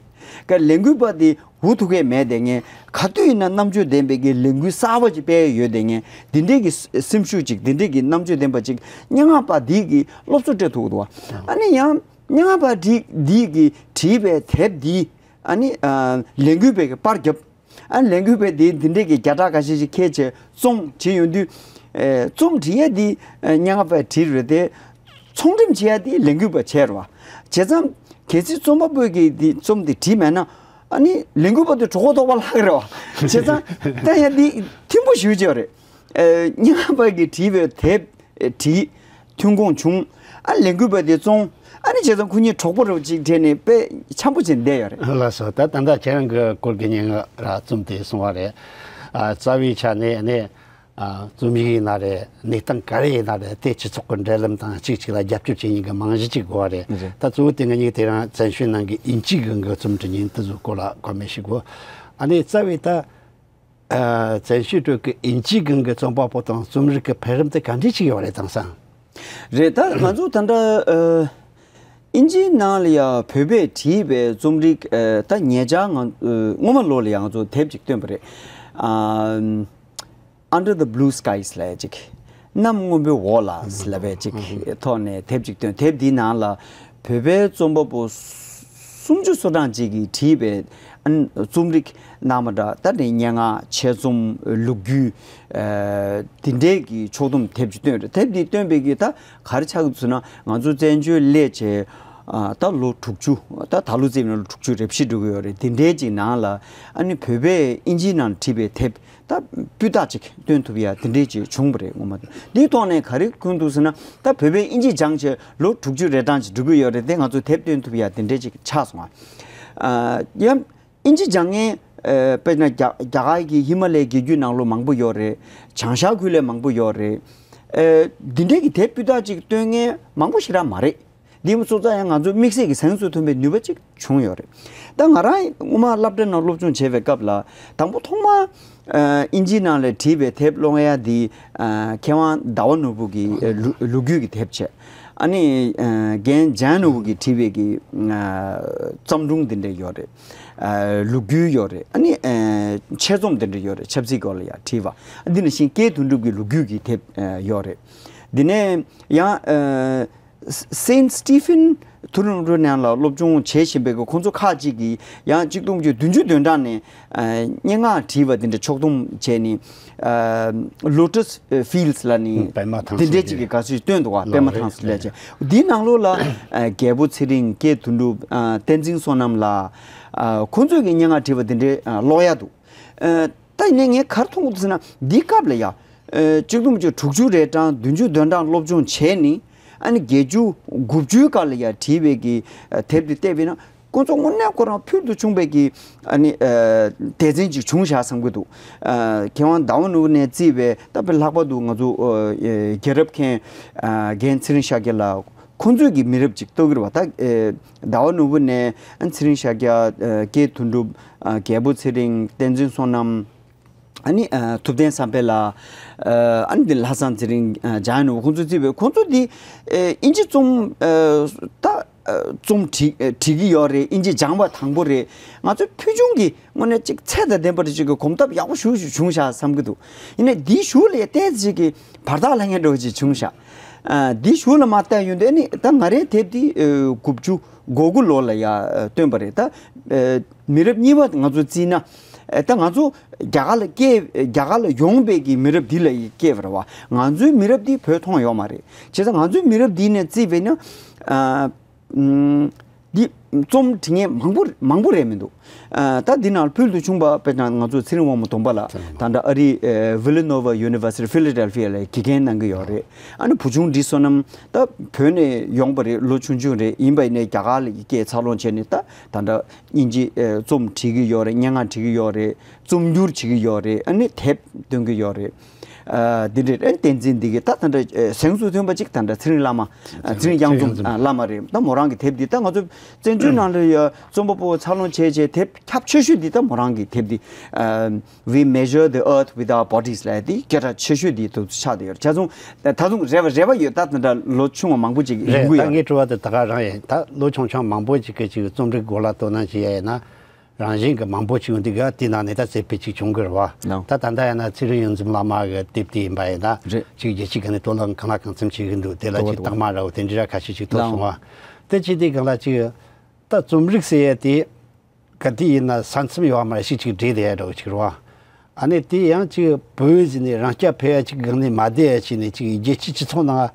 ཀ་ལས་འགུལ་པ་དེ་འུ་ཐུག་གས་མེད་དེ་ངས་ག་དུས་ཡིན་ན་རྣམ་དཔྱོད་ལྡན་པའི་གི་ལས་འགུལ་གསར་པ་ཅིག་སྤེལ་ཡོད་དེ་ངས་འདི་འདྲའི་གི་སེམས་ཤུགས་ཅིག་འདི་འདྲའི་གི་རྣམ་དཔྱོད་ལྡན་པ་ཅིག་སྙན་ངག་པ་འདིས་ཀྱི་སློབ་གསོ་སྤྲད་ཐུབ་ཀྱི་འདུག་ག་ཨ་ནི་ཡང་སྙན་ངག་པ་འདི་འདིས་ཀྱི་བྲིས་པའི་དེབ་འདི། ཨ་ནི་ཨ་ལས་འགུལ་པའི་གི་པར་བརྒྱབ། ཨ་ལས་འགུལ་པས་དེ་འདི་འདྲས་ཀྱི་བརྒྱ་ཕྲག་ཁ་ཤས་ཤིག་ཁྱེར་བྱས་རྩོམ་བྲིས་ཡོང་དུས། ཨེ་རྩོམ་བྲིས་ཡས་འདི་ཨེ་སྙན་ངག་པས་བྲིས་རེད་དེ། ཚོང་འགྲེམས་བྱེད་ཡས་འདི་ལས་འགུལ་པས་བྱས་རེད་བ། བྱས་ཙང་གལ་སྲིད་རྩོམ་པ་པོས་ཀྱི་འདི་རྩོམ་འདི་བྲིས་མེད་ན། ཨ་ནི་ལས་འགུལ་པ་དེ་གྲོད་ཁོག་ལྟོགས་པ་ལྷག་གི་རེད་བ། བྱས་ཙང་ད་ཡང་འདི་ཐིམ་པོ་ཞེ་པོ་ཅིག་ཡོད་རེད། ཨེ་སྙན་ངག་པ་གིས་བྲིས་པའི་དེབ། བྲིས། ཐོན་ཁུངས་བྱུང་། ཨ་ལས་འགུལ་པ་དེ་བཙོང་། ཨ་ནི་བྱས་ཙང་ཁོ་གཉིས་གྲོགས་པོ་རུ་ཅིག་བྲལ་ནས་དཔེ་འཆམ་པོ་བྱས་བསྡད་ཡོད་རེད། ལགས་སོ། ད་ད་ལྟ་ཁྱེད་རང་གི་སྐོར་གྱི་སྙན་ངག་ར་རྩོམ་དེ་གསུངས་པ་རེད། ཨ་རྩ་བའི་ཆ་ནས་ནི་ཨ་རྩོམ་ཡིག་ཡིན་ན་རེད། གནས་སྟངས་ག་རེ་ཡིན་ན་རེད། དེ་སྤྱི་ཚོགས་ཀྱི་འབྲེལ་ལམ་དང་གཅིག་གཅིག་ལ་རྒྱབ་སྐྱོར་བྱེད་མཁན་གྱི་རྨང་གཞི་གཅིག་དགོས་པ་རེད། རེད། ད་གཙོ་བོ་དེ་ང་གཉིས་དེ་རིང་བཙན་བྱོལ་ནང་གི་དབྱིན་ཇིའི་སྒང་གི་རྩོམ་འབྲི་མཁན་དེ་ཚོའི་སྐོར་ལ་བཀའ་མོལ་ཞིག་དགོས། ཨ་ནི་རྩ་བའི་ད། ཨ་བཙན་བྱོལ་ཁྲོད་ཀྱི་དབྱིན་ཇིའི་སྒང་གི་རྩོམ་པ་པོ་དང་རྩོམ་རིག་གི་འཕེལ་རིམ་དེ་ག་འདྲས་ཅིག་ཡོད་རེད་དེང་སང་། རེད། ད་ང་ཚོ་ད་ལྟ་ཨ་དབྱིན་ཇིའི་ནང་ལ་ཡ་བོད་པས་བྲིས་པའི་རྩོམ་རིག་ཨ་ད་ཉེ་ཆར་ང་ཨ་སྔོན་མ་ལོ་ལ་ཡ་ང་ཚོ་དེབ་ཅིག་བཏོན་པ་རེད། ཨ་Under the Blue Skies ལབ་ཅིག་གནམ་སྔོན་པོའི་འོག་ལ་ལབ་པའི་ཅིག་ཐོག་ནས་དེབ་ཅིག་བཏོན། དེབ་འདིའི་ནང་ལ་བོད་པའི་རྩོམ་པ་པོ་སུམ་ཅུ་སོ་གྲངས་ཅིག་གིས་བྲིས་པའི་ཨ་རྩོམ་རིག་སྣ་མང་འདྲ། ད་ནི་སྙན་ངག་ཆེད་རྩོམ་ལོ་རྒྱུས་ཨ་འདི་འདྲའི་གི་ཕྱོགས་བསྡོམས་དེབ་ཅིག་བཏོན་རེད། དེབ་འདི་བཏོན་པའི་གི་ད་ག་རེ་ཆགས་ཀྱི་འདུག་ཟེར་ན་ང་ཚོ་བཙན་བྱོལ་སླེབས་བྱས་ ཨ་ད་ལོ་དྲུག་ཅུ། ད་ད་ལོ་རྩིས་ན་ལོ་དྲུག་ཅུ་རེ་བཞི་འགྲོ་གི་ཡོད་རེད། དེ་འདྲའི་ཅིག་ནང་ལ་ཨ་ནི་བོད་པས་ཨིན་ཇིའི་ནང་བྲིས་པའི་དེབ་ད་སྤུས་དག་ཅིག་སྟོན་ཐུབ་ཡ་དེ་འདྲའི་ཅིག་བྱུང་བ་རེད། ངོ་མ་འདིའི་ཐོག་ནས་ག་རེ་གོ་འདུག་ཟེར་ན། ད་བོད་པས་ཨིན་ཇི་སྦྱངས་བྱས་ལོ་དྲུག་ཅུ་རེ་གྲངས་ཅིག་འགྲོ་གི་ཡོད་རེད། དེ་ང་ཚོ་དེབ་སྟོན་ཐུབ་ཡ་དེ་འདྲའི་ཅིག་ཆགས་སོང་ཨ། ཡང་ཨིན་ཇི་སྦྱང་མཁན་ཨ་དཔེར་ན་རྒྱ་རྒྱ་གར་གྱི་ཧི་མ་ལའི་རྒྱལ་རྒྱུད་ནང་ལོགས་མང་པོ་ཡོད་རེད། བྱང་ཤར་ཁུལ་ལ་མང་པོ་ཡོད་རེད། ཨ་འདི་འདྲའི་གི་དེབ་སྤུས་དག་ཅིག་སྟོན་མཁན་མང་པོ་ཞེ་དྲག་མ་རེད། འདི་མ་སོང་ཙང་ཡང་ང་ཚོ་དམིགས་བསལ་གྱི་གཟེངས་སུ་ཐོན་པའི་ནུས་པ་ཅིག་བྱུང་ཡོད་རེད། ད་ང་རང་སྔོན་མ་སློབ་གྲྭ་ནང་སློབ་སྦྱོང་བྱེད་པའི་སྐབས་ལ་དང་པོ་ཐོག་མར་ཨ་ཨིན་ཇིའི་ནང་ལ་བྲིས་པའི་དེབ་ཀློག་ཡ་འདི་ཨ་མཁས་དབང་ཟླ་བ་ནོར་བུ་གི་ཨ་ལོ་ལོ་རྒྱུས་ཀྱི་དེབ་བྱས། ཨ་ནི་ཨ་རྒན་འཇམ་དབྱངས་ནོར་བུ་གིས་བྲིས་པའི་གི་ཨ་བརྩམས་སྒྲུང་འདི་འདྲ་ཡོད་རེད། ཨ་ལོ་རྒྱུས་ཡོད་རེད། ཨ་ནི་ཨ་ཆེད་རྩོམ་འདི་འདྲ་ཡོད་རེད། ཆབ་སྲིད་སྐོར་ལ་ཡང་བྲིས་པ། འདི་ནང་བཞིན་སྐལ་དོན་གྲུབ་ཀྱི་ལོ་རྒྱུས་ཀྱི་དེབ་ཨ་ཡོད་རེད། འདི་ནས་ཡང་ཨ་སེན་སི་ཊི་ཕིན་ཐུ་རུ་ནང་ལ་སློབ་སྦྱོང་བྱེད་བཞིན་པའི་ཁོང་ཚོ་ཁག་ཅིག་གིས་ཡང་ཆིག་སྟོང་དགུ་བརྒྱ་བདུན་ཅུ་དོན་གྲངས་ནས་ཨ་སྙན་ངག་བྲིས་པ་འདི་འདྲ་ཕྱོགས་བསྡོམས་བྱས་ནས། ཨ་Lotus Fields ལ་ནི་ཨུ་པད་མ་ཐང་འདི་འདྲའི་སི་ཅིག་གི་དགའ་བསུ་སྟོན་འདུག་བ། པད་མ་ཐང་སི་ལས་བྱས་འདིའི་ནང་ལོགས་ལ་ཨ་རྒྱལ་པོ་ཚེ་རིང་། སྐལ་དོན་གྲུབ། ཨ་བསྟན་འཛིན་བསོད་ནམས་ལགས། ཨ་ཁོང་ཚོས་ཀྱི་སྙན་ངག་བྲིས་པ་འདི་འདྲའི་ཨ་ཀློག་ཡ་འདུག་ཨ་ད་ཡིན་ནའི་ངས་ག་རེ་མཐོང་གི་འདུག་ཟེར་ན། འདིའི་སྐབས་ལ་ཡ་ཨ་ཆིག་སྟོང་དགུ་བརྒྱ་དྲུག་ཅུ་རེ་གྲངས་བདུན་ཅུ་དོན་གྲངས་སློབ་སྦྱོང་བྱས་ནི། ཨ་ནི་བརྒྱད་ཅུ་དགུ་བཅུའི་སྐབས་ལ་ཡ་བྲིས་པའི་གི་ཨ་དེབ་འདི་བལྟས་པས་ན། ཁོང་ཚོ་དངོས་གནས་ཁོ་རང་ཕུལ་དུ་བྱུང་བའི་གི་ཨ་ནི་ཨ་སྡེ་ཚན་ཅིག་བྱུང་བཞག་བསམ་གྱི་འདུག་ཨ་མཁས་དབང་ཟླ་བ་ནོར་བུ་ནས་བརྩིས་པའི་ད་དཔེ་ལྷག་པར་དུ་ང་ཚོ་ཨ་རྒྱལ་རབས་མཁན་ཨ་རྒན་ཚེ་རིང་ཤཱཀྱ་ལགས། ཁོང་ཚོས་ཀྱི་མི་རབས་ཅིག་གཏོགས་ཀྱི་རེད་བ། ད་ཨེ་ཟླ་བ་ནོར་བུ་ནས་ཨ་ཚེ་རིང་ཤཱཀྱ། ཨ་སྐལ་དོན་གྲུབ། ཨ་རྒྱལ་པོ་ཚེ་རིང་། བསྟན་འཛིན་བསོད་ནམས། ཨ་ནི་ཨ་ཐུབ་བསྟན་བསམ་འཕེལ་ལགས། ཨ་ཨ་ནི་འདི་ལྷ་བཟང་ཚེ་རིང་། ཨ་འཇམ་དབྱངས་ནོར་བུ། ཁོང་ཚོས་བརྩིས་པའི་ཁོང་ཚོ་འདི་ཨེ་ཨིན་ཇི་རྩོམ་ཨ་ད་ཨ་རྩོམ་བྲིས་ཨ་བྲིས་ཀྱི་ཡོད་རེད། ཨིན་ཇི་སྦྱངས་པ་དང་པོ་རེད། ང་ཚོའི་ཕུལ་བྱུང་གི་དངོས་གནས་ཅིག་ཚད་དང་ལྡན་པ་ཅིག་གི་གོམ་སྟབས་ཡག་པོ་ཞེ་པོ་ཅིག་བྱུང་བཞག་བསམ་གྱི་འདུག་ཡིན་ནའི་འདིའི་གཞུག་ལ་ཏོག་ཙམ་ཅིག་གི་བར་ཐག་ལྷག་མཁན་འདྲ་བོ་ཅིག་བྱུང་བཞག་ཨ་འདིའི་གཞུག་ལ་མར་བལྟས་ཡོང་དུས་ནི་ད་ང་རའི་དེབ་འདི་ཨ་དགུ་བཅུ་གོ་དགུ་ལོ་ལ་ཡ་ཨ་བཏོན་པ་རེད། ད་ཨ་མི་རབས་གཉིས་པ་ང་ཚོ་བརྩིས་ན། ཨ་ད་ང་ཚོ་རྒྱ་གར་ལ་སྐྱེས། རྒྱ་གར་ལ་ཡོང་བའི་གི་མི་རབས་འདི་ལ་ཡི་སྐྱེས་པ་རེད་བ། ང་ཚོའི་མི་རབས་འདི་བོད་མཐོང་ཡོད་མ་རེད། བྱས་ཙང་ང་ཚོའི་མི་རབས་འདི་ནས་བརྩིས་པས་ན། ཨ་ཨུམ་འདི་རྩོམ་འབྲི་མཁན་མང་པོ་མང་པོ་རེད་མི་འདུག་ཨ་ད་འདི་ནང་ཕུལ་དུ་བྱུང་བ་དཔེར་ན་ང་ཚོ་ཚེ་རིང་དབང་མོ་སྡོམ་པ་ལགས། ད་ལྟ་ཨ་རིའི་ཨ་Villanova University Philadelphia ལ་དགེ་རྒན་གནང་གི་ཡོད་རེད། ཨ་ནི་བུ་ཆུང་བཀྲིས་བསོད་ནམས་ད་བོད་ནས་ཡོང་པ་རེད། ལོ་ཆུང་ཆུང་རེད། ཡིན་པ་ཡིན་ནའི་རྒྱ་གར་ལ་སྐྱེས་འཚར་ལོངས་བྱས་ནས་ད་ད་ལྟ་དབྱིན་ཇི་ཨེ་རྩོམ་བྲིས་ཀྱི་ཡོད་རེད། སྙན་ངག་བྲིས་ཀྱི་ཡོད་རེད། རྩོམ་སྒྱུར་བྱེད་ཀྱི་ཡོད་རེད། ཨ་ནི་དེབ་འདོན་གྱི་ཡོད་རེད། ཨ་འདི་འདྲའི་ཨེ་བསྟན་འཛིན་འདི་གི་ད་ད་ལྟ་ཨེ་གཟེངས་སུ་ཐོན་པ་ཅིག་ད་ལྟ་ཚེ་རིང་བླ་མ། ཨ་ཚེ་རིང་གཡང་འཛོམས་ཨ་བླ་མ་རེད། ད་མོ་རང་གི་དེབ་འདི་ད་ང་ཚོ་བཙན་བྱོལ་ནང་ལ་ཡ་རྩོམ་པ་པོ་འཚར་ལོངས་བྱས་བྱས་དེབ་ཁྱབ་ཆེ་ཤོས་འདི་ད་མོ་རང་གི་དེབ་འདི་ཨ། We measure the earth with our bodies ལབ་དེ་སྐད་གྲགས་ཆེ་ཤོས་དེ་དུ་ཆགས་བསྡད་ཡོད་རེད། ཆ་ཚང་ད་ཚང་རེ་བ་རེ་བ་ཡོད། ད་དེ་འདྲ་ལོ་ཆུང་བ་མང་པོ་ཅིག་ཡོང་རེད། གི་ད་ཡོད་ངའི་རེད། དྲི་བ་དེ་ད་ག་རང་ཡིན། ད་ལོ་ཆུང་ཆུང་མང་པོ་ཅིག་གིས་ཅིག་རྩོམ་རིག་སྐོར་ལ་དོ་སྣང་བྱེད་ཡ་ཡིན་ན། རང་བཞིན་གྱི་མང་པོ་ཅིག་ཡོང་དུས་ག་དེའི་ནང་ནས་ད་རྩེ་ཕུད་ཅིག་བྱུང་གི་རེད་བ། ལགས། ད་ད་ལྟ་ཡིན་ན་ཚེ་རིང་གཡང་འཛོམས་བླ་མ་གི་དེབ་དེ་ཡིན་པ་ཡིན་ན། རེད། ཅིག་རྒྱལ་སྤྱིའི་སྒང་ནས་དོ་སྣང་གང་ལ་གང་འཚམ་བྱེད་ཀྱི་འདུག་དེ་ལ་ལྟོ་བ་ཅིག་ལྟོ་བ། རྟགས་མ་འདྲ་བོ་དེ་འདྲ་ཁ་ཤས་ཅིག་ཐོབ་ལགས། སོང་བ། དེ་བྱེད་དུས་སྒང་ལ་ཅིག་ད་རྩོམ་རིག་ཟེར་ཡ་དེ། ག་དུས་ཡིན་ན་ས་མཚམས་ཡོད་མ་རེད། ཞིག་ཅིག་འབྲེལ་བསྡད་ཡ་འདྲ་བོ་ཅིག་རེད་བ། ཨ་ནི་དེ་ཡང་ཅིག་བོད་ཟེར་ནས་རང་སྐྱ་འཕེར་ཡ་ཅིག་སྒང་ནས་མ་བསྡད་ཡ་བྱས་ནས་ཅིག་རྒྱལ་སྤྱིའི་སྤྱི་ཚོགས་ནང་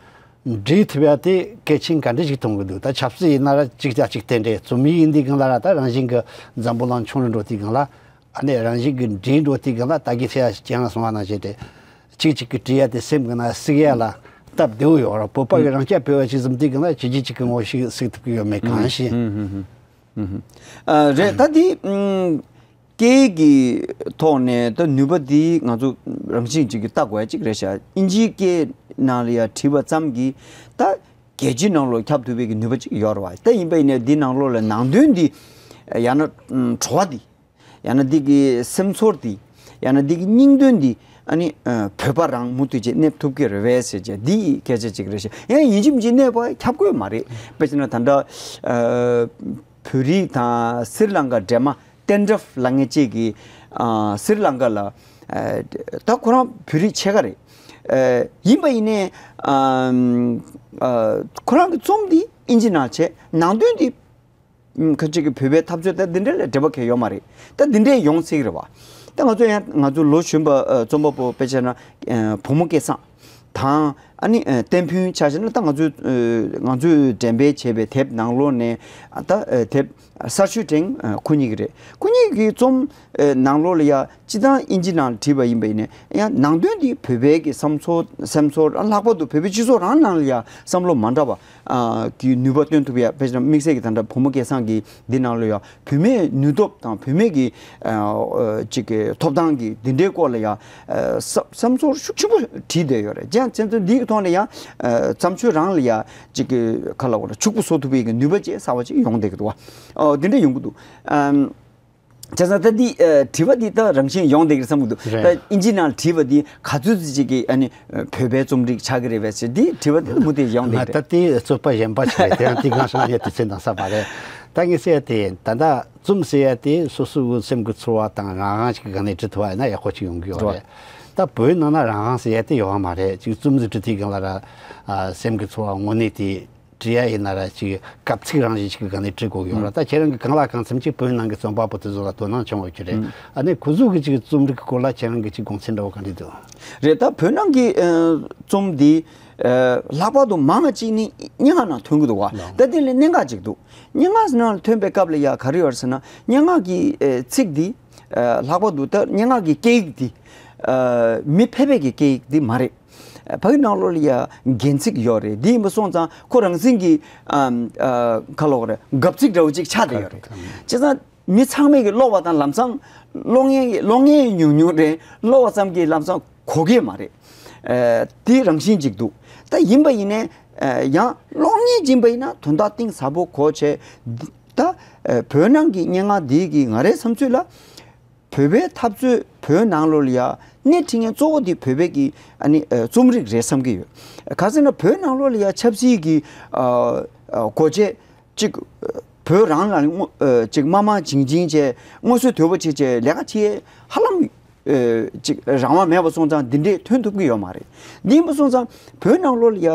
འབྲེལ་ཐུབ་ཡ་དེ་གལ་ཆེན་ག་འདྲ་ཞིག་མཐོང་གི་འདུག་ད་ཆབ་སྲིད་ཡིན་ན་ར་ཅིག་ཅག་ཅིག་དེ་འདྲས། རྩོམ་ཡིག་ཡིན་དུས་སྒང་ལ་ར་ད་རང་བཞིན་གྱི་འཛམ་བུ་གླིང་ཆུང་རུ་འགྲོ་དུས་སྒང་ལ། ཨ་ནི་རང་བཞིན་གྱི་འབྲེལ་འགྲོ་དུས་སྒང་ལ་ད་གིན་ཐེ་ཡ་ཞིག་ཀྱང་སོང་བ་ནང་བཞིན་ཏེ། ཅིག་ཅིག་གི་བྲིས་ཡ་དེ་སེམས་ཀྱི་ནང་གཟིགས་ཡ་ལ་སྟབས་བདེ་བོ་ཡོད་ར། བོད་པ་གི་རང་སྐྱ་འཕེར་བ་ཅིག་ཟིན་དུས་སྒང་ལ་ཅི་ཅི་ཅིག་གི་ངོ་ཤེས་གཟིགས་ཐུབ་ཀྱི་ཡོད་མེད་གང་ཤེས། ཨ་རེད། ད་འདི་ཨུམ་སྐད་ཀྱི་ཐོག་ནས་ད་ནུས་པ་འདི་ང་ཚོ་རང་བཞིན་ཅིག་གིས་ལྟ་དགོས་ཡ་ཅིག་རེད་ཤག་ཨིན་ཇིའི་སྐད་ནང་ལ་ཡ་བྲིས་པ་ཙམ་གྱིས་ད་རྒྱལ་སྤྱིའི་ནང་ལོགས་ཁྱབ་ཐུབ་པའི་གི་ནུས་པ་ཅིག་ཡོད་རེད་བ། ད་ཡིན་པ་ཡིན་ནའི་འདི་ནང་ལོགས་ལ་ནང་དོན་འདི་ཡང་ན་ཨུམ་བྲོ་བ་འདི་ཡང་ན་འདི་གི་སེམས་ཚོར་འདི་ཡང་ན་འདི་གི་སྙིང་དོན་འདི་ཨ་ནི་ཨ་བོད་པ་རང་མུ་མཐུད་ཅིག་གནས་ཐུབ་ཀྱི་རེད་པས་ཟེར་བྱས་འདི་སྐད་ཆ་ཅིག་རེད་ཤག་ཡང་ཡིན་གཅིག་མིན་གཅིག་གནས་པ་ཁྱབ་ཀྱི་ཡོད་མ་རེད། དཔེ་བྱས་ན་ད་ལྟ་ཨ་བོད་རིགས་དང་སི་རི་ལང་ཀ་འདྲེས་མ་ཏན་ཏྲབ་ལབ་མཁན་གཅིག་གིས་ཨ་སི་རི་ལང་ཀ་ལ་ཨ་ད་ཁོ་རང་བོད་རིགས་ཕྱེད་ཀ་རེད། ཨ་ཡིན་པ་ཡིན་ནའི་ཨ་ཨ་ཁོ་རང་གི་རྩོམ་འདི་ཨིན་ཇི་ནང་བྱས། ནང་དོན་འདི་ཁ་ཅིག་གི་བོད་པའི་འཐབ་རྩོད་དང་འདི་འདྲ་ལ་འབྲེལ་བ་གང་ཡང་ཡོད་མ་རེད། ད་འདི་འདྲས་ཡོང་སྲིད་ཀྱི་རེད་བ། ད་ང་ཚོ་ཡང་ང་ཚོ་ལོ་གཞོན་པ་ཨ་རྩོམ་པ་པོ་དཔེ་བྱས་ན་ཨ་བུ་མོ་སྐལ་བཟང་དང་ ཨ་ནི་ཨ་བསྟན་ཕུན་ཆ་བཞག་ན་ད་ང་ཚོས་ཨ་ང་ཚོས་འགྲེམས་སྤེལ་བྱས་པའི་དེབ་ནང་ལོགས་ནས་ཨ་ད་ཨ་དེབ་གསར་ཤོས་སྒྲེང་ཨ་ཁོ་གཉིས་ཀྱི་རེད། ཁོ་གཉིས་ཀྱི་རྩོམ་ཨ་ནང་ལོགས་ལ་ཡ་སྤྱིར་བཏང་དབྱིན་ཇི་ནང་ལ་བྲིས་པ་ཡིན་པ་ཡིན་ནའི་ཡང་ནང་དོན་འདི་བོད་པའི་གི་བསམ་ཚོར་སེམས་ཚོར་ཨ་ལྷག་པར་དུ་བོད་པའི་སྤྱི་ཚོགས་རང་ནང་ལ་ཡ་བསམ་བློ་མ་འདྲ་བ་ཨ་གི་ནུས་པ་སྟོན་ཐུབ་ཡ། དཔེ་ཆ་དམིགས་བསལ་གྱི་ད་ལྟ་བུ་མོ་སྐལ་བཟང་གི་འདི་ནང་ལ་ཡ་བུད་མེད་ནུས་སྟོབས་དང་བུད་མེད་ཀྱི་ཨ་ཨ་ཅིག་གི་ཐོབ་ཐང་གི་འདི་འདྲའི་སྐོར་ལ་ཡ་ཨ་བསམ་བསམ་ཚོར་ཤུགས་ཆེན་པོ་བྲིས་བསྡད་ཡོད་རེད། ཅང་བཙན་བཙན་འདིའི་ཐོག་ནས་ཡ་ཨ་བཙན་བྱོལ་རང་ལ་ཡ་ཅིག་གི་ག་ལ་བ་ལ་ཕྱུག་པོ་བཟོ་ཐུབ་པའི་གི་ནུས་པ་ཅིག་གསར་བ་ཅིག་ཡོང་བསྡད་ཀྱི་འདུག་བ། ཨོ་འདི་འདྲ་ཡོང་གི་འདུག་ཨམ། བྱས་ཙང་ད་འདི་ཨ་དྲི་བ་འདི་ད་རང་བཞིན་ཡོང་བསྡད་ཀྱི་རེད་བསམ་གྱི་འདུག་རེད། ད་དབྱིན་ཇི་ནང་དྲི་བ་འདི་ག་ཚོད་ཅིག་གི་ཨ་ནི་ཨ་བོད་པའི་རྩོམ་རིག་ཆགས་ཀྱི་རེད་པས་ཟེར་འདི་དྲི་བ་འདི་མུ་མཐུད་ཡོང་ང་བསྡད་ཀྱི་ད་རེད། དེ་རྩོད་པ་གཞན་པ་ཞིག་རེད། དེ་ཡང་དེ་གང་ཤེས་ན་ངས་དུས་ཚོད་འདང་ས་མ་རེད། ད་ངས་ཟེར་ཡ་དེ་ད་ལྟ་རྩོམ་ཟེར་ཡ་དེ་སོ་སོའི་སེམས་ཀྱི་ཚོར་བ་དང་རང་དབང་ཞིག་གི་སྒང་ནས་འབྲི་ཐུབ་པ་ཡིན་ན་ཡག་པོ་ཅིག་ཡོང་གི་ཡོད་རེད། རེད། ད་བོད་ནང་ན་རང་དབང་ཟེར་ཡ་དེ་ཡོད་པ་མ་རེད། ཅིག་རྩོམ་ཟིག་འབྲི་དུས་སྒང་ལ་ར་ཨ་སེམས་ཀྱི་ཚོར་བ་དངོས་གནས་དེ་བྲིས་ཡ་ཡིན་ན་ར་ཅིག་གབ་ཚིག་རང་བཞིན་ཞིག་གི་སྒང་ནས་བྲིས་དགོས་ཀྱི་ཡོད་ར། ད་ཁྱེད་རང་གིས་གང་ལ་གང་འཚམ་ཅིག་བོད་ནང་གི་རྩོམ་པ་པོ་དེ་ཚོ་ལ་དོ་སྣང་བྱུང་ཡོད་ཀྱི་རེད། ཨ་ནི་ཁོ་ཚོ་གི་ཅིག་རྩོམ་རིག་གི་སྐོར་ལ་ཁྱེད་རང་གི་ཅིག་དགོངས་ཚུལ་འདྲ་བོ་ག་འདྲ་འདུག་རེད། ད་བོད་ནང་གི་ཨ་རྩོམ་འདི་ཨ་ལྷག་པར་དུ་མང་བ་ཅིག་ནི་སྙན་ངག་ནང་ཐོན་གྱི་འདུག་བ། ལགས། ད་དེ་ལས་གནད་འགག་ཅིག་འདུག་སྙན་ངག་ནང་ཐོན་པའི་སྐབས་ལ་ཡ་ག་རེ་ཡོད་ཟེར་ན་སྙན་ངག་གི་ཨ་ཚིག་འདི་ཨ་ལྷག་པར་དུ་ད་སྙན་ངག་གི་སྐད་ཡིག་འདི་ཨ་མི་ཕལ་པའི་གི་སྐད་ཡིག་འདི་མ་རེད། ཕ་གི་ནང་ལོགས་ལ་ཡ་རྒྱན་ཚིག་ཡོད་རེད། འདི་ཡིན་པ་སོང་ཙང་ཁོ་རང་བཞིན་གྱི་ཨམ་ཨ་ག་ལབ་དགོས་རེད། གབ་ཚིག་འདྲ་བོ་ཅིག་ཆགས་བསྡད་ཡོད་རེད། བྱས་ཙང་མི་ཚང་མས་ཀྱི་ཀློག་པ་དང་ལམ་སང་ཀློག་མཁན་ཀློག་མཁན་ཉུང་ཉུང་རེད། ཀློག་པ་ཙམ་གྱིས་ལམ་སང་གོ་གི་མ་རེད། ཨ་དེ་རང་བཞིན་ཅིག་འདུག་ད་ཡིན་པ་ཡིན་ནའི་ཨ་ཡང་ཀློག་མཁན་ཡིན་པ་ཡིན་ན་དོན་དག་གཏིང་ཟབ་པོ་གོ་བྱས། ད་ཨ་བོད་ནང་གི་སྙན་ངག་འདི་གི་ང་རའི་བསམ་ཚུལ་ལ། བོད་པའི་འཐབ་རྩོད་བོད་ནང་ལོགས་ལ་ཡ་སྣེ་ཁྲིད་མཁན་གཙོ་བོ་དེ་བོད་པའི་གི་ཨ་ནི་ཨ་རྩོམ་རིག་རེད་བསམ་གྱི་ཡོད། ག་ཟེར་ན་བོད་ནང་ལོགས་ལ་ཡ་ཆབ་སྲིད་ཀྱི་ཨ་ཨ་སྒོ་འབྱེད་ཅིག་བོད་རང་ལ་ཨ་ཅིག་དམའ་དམའ་བྱིང་བྱིང་བྱས་མངོན་གསལ་དོད་པོ་བྱས་བྱས་ལས་ཀ་བྱེད་ཧ་ལམ་ཨ་ཅིག་རང་དབང་མེད་པ་སོང་ཙང་འདི་འདྲས་ཐོན་ཐུབ་ཀྱི་ཡོད་མ་རེད། འདི་ཡིན་པ་སོང་ཙང་བོད་ནང་ལོགས་ལ་ཡ་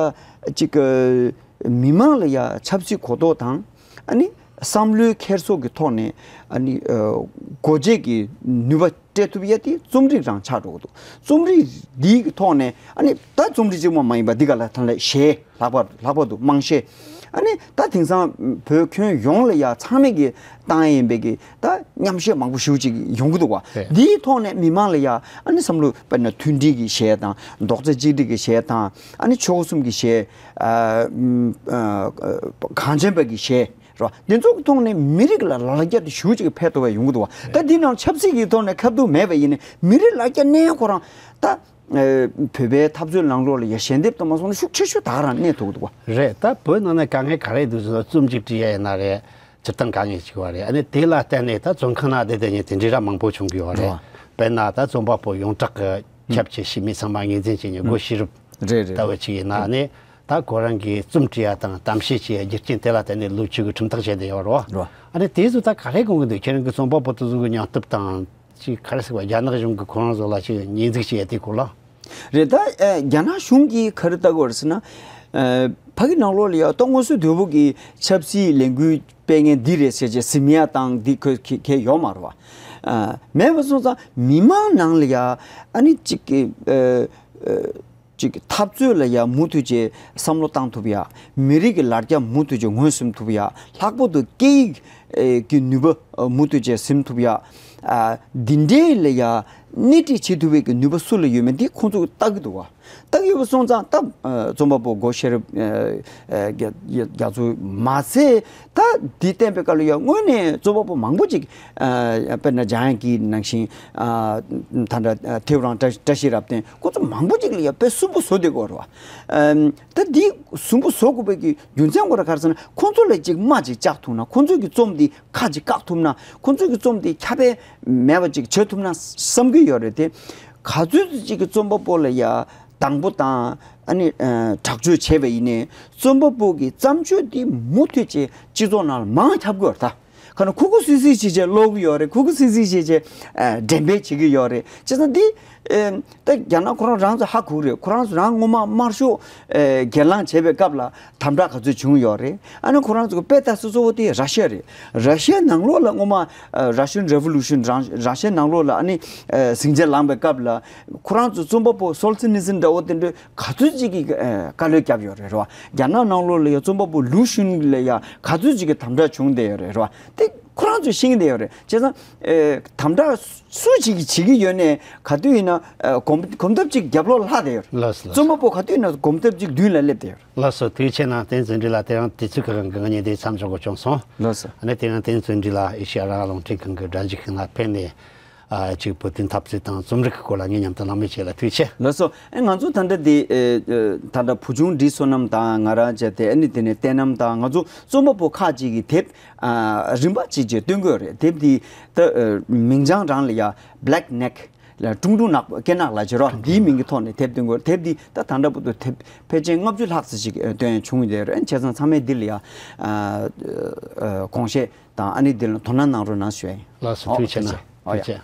ཅིག་ཨ་མི་མང་ལ་ཡ་ཆབ་སྲིད་གོ་རྟོགས་དང་ཨ་ནི་བསམ་བློའི་འཁྱེར་སོ་གི་ཐོག་ནས་ཨ་ནི་ཨ་སྒོ་འབྱེད་ཀྱི་ནུས་པ་སྤྲད་ཐུབ་ཡ་དེ་རྩོམ་རིག་རང་ཆགས་འགྲོ་གི་འདུག་རྩོམ་རིག་འདིའི་གི་ཐོག་ནས་ཨ་ནི་ད་རྩོམ་རིག་གཅིག་པོ་མ་ཡིན་པ་འདི་ག་ལ་ཐ་ན་གཞས་ལྷག་པར་ལྷག་པར་དུ་དམངས་གཞས་ཨ་ནི་ད་དེང་སང་བོད་ཁྱོན་ཡོངས་ལ་ཡ་ཚང་མས་ཀྱི་བཏང་ཡིན་པའི་གི་ད་མཉམ་གཞས་མང་པོ་ཞེ་པོ་ཅིག་ཡོང་གི་འདུག་བ། རེད། འདིའི་ཐོག་ནས་མི་མང་ལ་ཡ་ཨ་ནི་བསམ་བློ་དཔེར་ན་མཐུན་སྒྲིལ་གྱི་གཞས་དང་རྡོག་རྩ་གཅིག་སྒྲིལ་གྱི་གཞས་དང་ཨ་ནི་ཆོལ་ཁ་གསུམ་གྱི་གཞས་ཨ་ཨ་གངས་ཅན་པ་གི་གཞས་རེད་བ། འདི་ཚོ་གི་ཐོག་ནས་མི་རིགས་ལ་ལ་རྒྱ་དེ་ཞེ་པོ་ཅིག་ཕན་ཐོགས་པ་ཡོང་གི་འདུག་བ། ད་འདི་ནང་ཆབ་སྲིད་ཀྱི་ཐོག་ནས་ཁ་ཐུག་མེད་པ་ཡིན་ནའི་མི་རིགས་ལ་རྒྱ་གནས་ཁོ་རང་ད། ཨ་བོད་པའི་འཐབ་རྩོད་ནང་ལོགས་ལ་ཡ་ཞལ་འདེབས་དུ་མ་སོང་ན་ཤུགས་ཆེ་ཤོས་ད་ག་རང་གནས་ཐུབ་འདུག་བ། རེད། ད་བོད་ནང་ན་དཀའ་ངལ་ག་རེ་འདུག་ཟེར་ན་རྩོམ་གཅིག་བྲིས་ཡ་ཡིན་ན་རེད། སྤྱིར་བཏང་དཀའ་ངལ་ཅིག་ཡོད་རེད། ཨ་ནི་དེ་ལ་བརྟེན་ནས་ད་རྩོམ་ཁང་ནང་བསྡད་བསྡད་ནས་དེ་འདྲའི་ར་མང་པོ་བྱུང་གི་ཡོད་རེད། རེད་བ། དཔེར་ན་ད་རྩོམ་པ་པོ་ཡོངས་གྲགས་ཀྱི་ཁྱབ་ཆེ་ཞིག་མི་ཚང་མ་ངོས་འཛིན་བྱེད་མཁན་སྒོ་ཤེས་རབ་རེད་རེད་ལྟ་བུ་ཅིག་ཡིན་ན་ཨ་ནི་ད་ཁོ་རང་གིས་རྩོམ་བྲིས་ཡ་དང་གཏམ་བཤད་བྱེད་ཡ་རྒྱུ་རྐྱེན་དེ་ལ་བརྟེན་ནས་ལོ་བཅུ་གི་ཁྲིམས་ཐག་བཅད་བསྡད་ཡོད་རེད་བ། རེད་བ། ཨ་ནི་དེ་ཚོ་ད་ག་རེ་དགོངས་ཀྱི་འདུག་ཁྱེད་རང་གི་རྩོམ་པ་པོ་དེ་ཚོ་གི་སྙིང་སྟོབས་དང་། ཅིག་ག་རེ་ཟེར་བ་རྒྱ་ནག་གཞུང་གིས་ཁོ་རང་ཚོ་ལ་ཅིག་ཉེས་འཛུགས་བྱས་ཡ་དེའི་སྐོར་ལ། རེད་ད། ཨ་རྒྱ་ནག་གཞུང་གིས་ག་རེ་ལྟ་དགོས་རེད་ཟེར་ན། ཨ་ཕ་གི་ནང་ལོགས་ལ་ཡ་ད་མངོན་གསལ་དོད་པོ་གི་ཆབ་སྲིད་ལས་འགུལ་སྤེལ་མཁན་འདི་རེད་ཟེར་བྱས་ཟིན་ཡ་དང་འདི་ཁོས་ཁེ་ཁེ་ཡོད་མ་རེད་བ། ཨ་མེད་པ་སོང་ཙང་མི་མང་ནང་ལ་ཡ་ཨ་ནི་ཅིག་གི་ཨ་ཨ། ཅིག་འཐབ་རྩོད་ལ་ཡང་མུ་མཐུད་ཅིག་བསམ་བློ་བཏང་ཐུབ་ཡ། མི་རིགས་ཀྱི་ལ་རྒྱ་མུ་མཐུད་ཅིག་ངོས་ཟིན་ཐུབ་ཡ། ལྷག་པར་དུ་སྐད་ཡིག་ཨེ་གི་ནུས་པ་ཨ་མུ་མཐུད་ཅིག་ཟིན་ཐུབ་ཡ། ཨ་འདི་འདྲའི་ལ་ཡ་སྣེ་ཁྲིད་བྱེད་ཐུབ་པའི་གི་ནུས་པ་སུ་ལ་ཡོད་མེད་འདི་ཁོང་ཚོ་གིས་བལྟ་གི་འདུག་བ། བལྟ་གི་ཡོད་པ་སོང་ཙང་ད་ཨ་རྩོམ་པ་པོ་སྒོ་ཤེས་རབ་ཨ་ཨ་རྒྱ་རྒྱ་མཚོ་མ་ཟད། ད་འདི་བསྟན་པའི་སྐབས་ལ་ཡང་དངོས་གནས་རྩོམ་པ་པོ་མང་པོ་ཅིག་ཨ་དཔེར་ན་འཇམ་དབྱངས་སྐྱིད་ནང་བཞིན་ཨ་ད་ལྟ་ཨ་ཐེའུ་རང་བཀྲ་བཀྲ་ཤིས་རབ་བརྟན་ཁོ་ཚོ་མང་པོ་ཅིག་ལ་ཡང་དཔེ་སུན་པོ་བཟོ་བསྡད་ཀྱི་ཡོད་རེད་བ། ཨམ་ད་འདི་སུན་པོ་བཟོ་དགོས་པའི་གི་རྒྱུ་མཚན་ཁོ་ར་ག་རེ་ཟེར་ན་ཁོ་ཚོ་ལ་ཅིག་རྨ་ཅིག་བཅག་ཐུབ་ན་ཁོ་ཚོ་གི་རྩོམ་འདི་ཁ་ཅིག་བཀག་ཐུབ་ན་ཁོ་ཚོ་གི་རྩོམ་འདི་ཁྱབ་སྤེལ་མེད་པ་ཅིག་བྱེད་ཐུབ་ན་བསམ་གྱི་ཡོད་རེད་དེ། ག་ཚོད་ཅིག་གི་རྩོམ་པ་པོ་ལ་ཡང་དང་པོ་དང་ཨ་ནི་ཨ་དྲག་སྤྱོད་བྱས་པ་ཡིན་ནའི་རྩོམ་པ་པོ་གི་བརྩམས་ཆོས་འདི་མུ་མཐུད་ཅིག་སྤྱི་ཚོགས་ནང་ལ་མང་ཁྱབ་དགོས་རེད་ད། ག་ན་ཁུ་ཁུ་སིག་སིག་བྱས་བྱས་ཀློག་གི་ཡོད་རེད། ཁུ་ཁུ་སིག་སིག་བྱས་བྱས་ཨ་འགྲེམས་སྤེལ་བྱེད་ཀྱི་ཡོད་རེད། བྱས་ཙང་འདི་ཨེ་ད་རྒྱ་ནག་ཁོ་རང་རང་ཚོ་ཧ་གོ་གི་རེད། ཁོ་རང་ཚོ་རང་སྔོན་མ་དམར་ཤོག་ཨེ་སྒེར་ལངས་བྱས་པའི་སྐབས་ལ་དམ་དྲག་ག་ཚོད་བྱུང་ཡོད་རེད། ཨ་ནི་ཁོ་རང་ཚོ་གི་དཔེ་ལྟ་ས་གཙོ་བོ་དེ་ར་ཤི་ཡ་རེད། ར་ཤི་ཡའི་ནང་ལོགས་ལ་སྔོན་མ་ཨ་Russian Revolution རང་ར་ཤི་ཡའི་ནང་ལོགས་ལ་ཨ་ནི་ཨེ་ཟིང་ཆ་ལངས་པའི་སྐབས་ལ་ཁོ་རང་ཚོ་རྩོམ་པ་པོ་སོལ་ཙི་ནི་སིན་འདྲ་བོ་དེ་འདྲའི་ག་ཚོད་ཅིག་གིས་ཨེ་བཀའ་བློན་བརྒྱབ་ཡོད་རེད། རེད་བ། རྒྱ་ནག་ནང་ལོགས་ལ་ཡང་རྩོམ་པ་པོ་ལུའུ་ཤུན་ལ་ཡང་ག་ཚོད་ཅིག་གིས་དམ་དྲག་བྱུང་བསྡད་ཡོད་རེད། རེད་བ། དེ་ཁོ་རང་ཚོས་ཤེས་ཀྱི་བསྡད་ཡོད་རེད། བྱས་ཙང་ཨེ་དམ་དྲག་སུ་ཅིག་གིས་བྱེད་ཀྱི་ཡོད་ནའི་ག་དུས་ཡིན་ན་ཨེ་གོམ་གོམ་སྟབས་གཅིག་རྒྱབ་ལོགས་ལྷག་བསྡད་ཡོད་རེད། ལགས་སོ། ལགས་སོ། རྩོམ་པ་པོ་ག་དུས་ཡིན་ན་གོམ་སྟབས་གཅིག་མདུན་ལ་སླེབས་བསྡད་ཡོད་རེད། ལགས་སོ། ཐུགས་རྗེ་ཆེ་གནང་། བསྟན་འཛིན་འབྲི་ལགས། དེ་རིང་དུས་ཚོད་ཁོ་རང་གི་ང་གཉིས་འདིར་མཚམས་འཇོག་དགོས་བྱུང་སོང་། ལགས་སོ། ཨ་ནི་དེ་རིང་བསྟན་འཛིན་འབྲི་ལགས་ཨེ་ཤེ་ཡ་རང་དབང་རླུང་འཕྲིན་ཁང་གི་སྒྲ་འཇུག་ཁང་ལ་ཕེབས་ནས། ཨ་གཅིག་བོད་དོན་འཐབ་རྩོད་དང་རྩོམ་རིག་གི་སྐོར་ལ་ངའི་མཉམ་དུ་གླེང་མོལ་བྱས་ལ་ཐུགས་རྗེ་ཆེ། ལགས་སོ། ཨེ་ང་ཚོ་ད་ལྟ་འདི་ཨེ་ཨེ་ད་ལྟ་བུ་ཆུང་འབྲི་བསོད་ནམས་དང་ང་རང་བཅས་ཏེ་ཨ་ནི་དེ་ནས་བསྟན་རྣམ་དང་ང་ཚོ་རྩོམ་པ་པོ་ཁག་ཅིག་གི་དེབ་ཨ་རིམ་པ་གཅིག་བཅས་བཏོན་དགོས་རེད། དེབ་འདི་ད་ཨེ་མིང་བྱང་རང་ལ་ཡ་Black Neck ལ་ཀྲུང་ཀྲུང་ནག་སྐེ་ནག་ལ་བྱེད་རོགས། འདིའི་མིང་གི་ཐོག་ནས་དེབ་བཏོན་དགོས། དེབ་འདི་ད་ད་ལྟ་བར་དུ་དེབ་ཕལ་ཆེར་ལྔ་བཅུ་ལྷག་ཙམ་ཞིག་ཨེ་བཏོན་བྱུང་ཡོད་རེད། བྱས་ཙང་ཚང་མས་འདི་ལ་ཡ་ཨ་ཨ་དགོངས་བཞེས་དང་ཨ་ནི་འདི་ལ་དོ་སྣང་གནང་རོགས་གནང་ཞུ་ཡ་ཡིན། ལགས་སོ། ཨོ་ཐུགས་རྗེ་ཆེ་གནང་། ཨོ་ཐུགས་ཡ། རྗེ་ཆེ།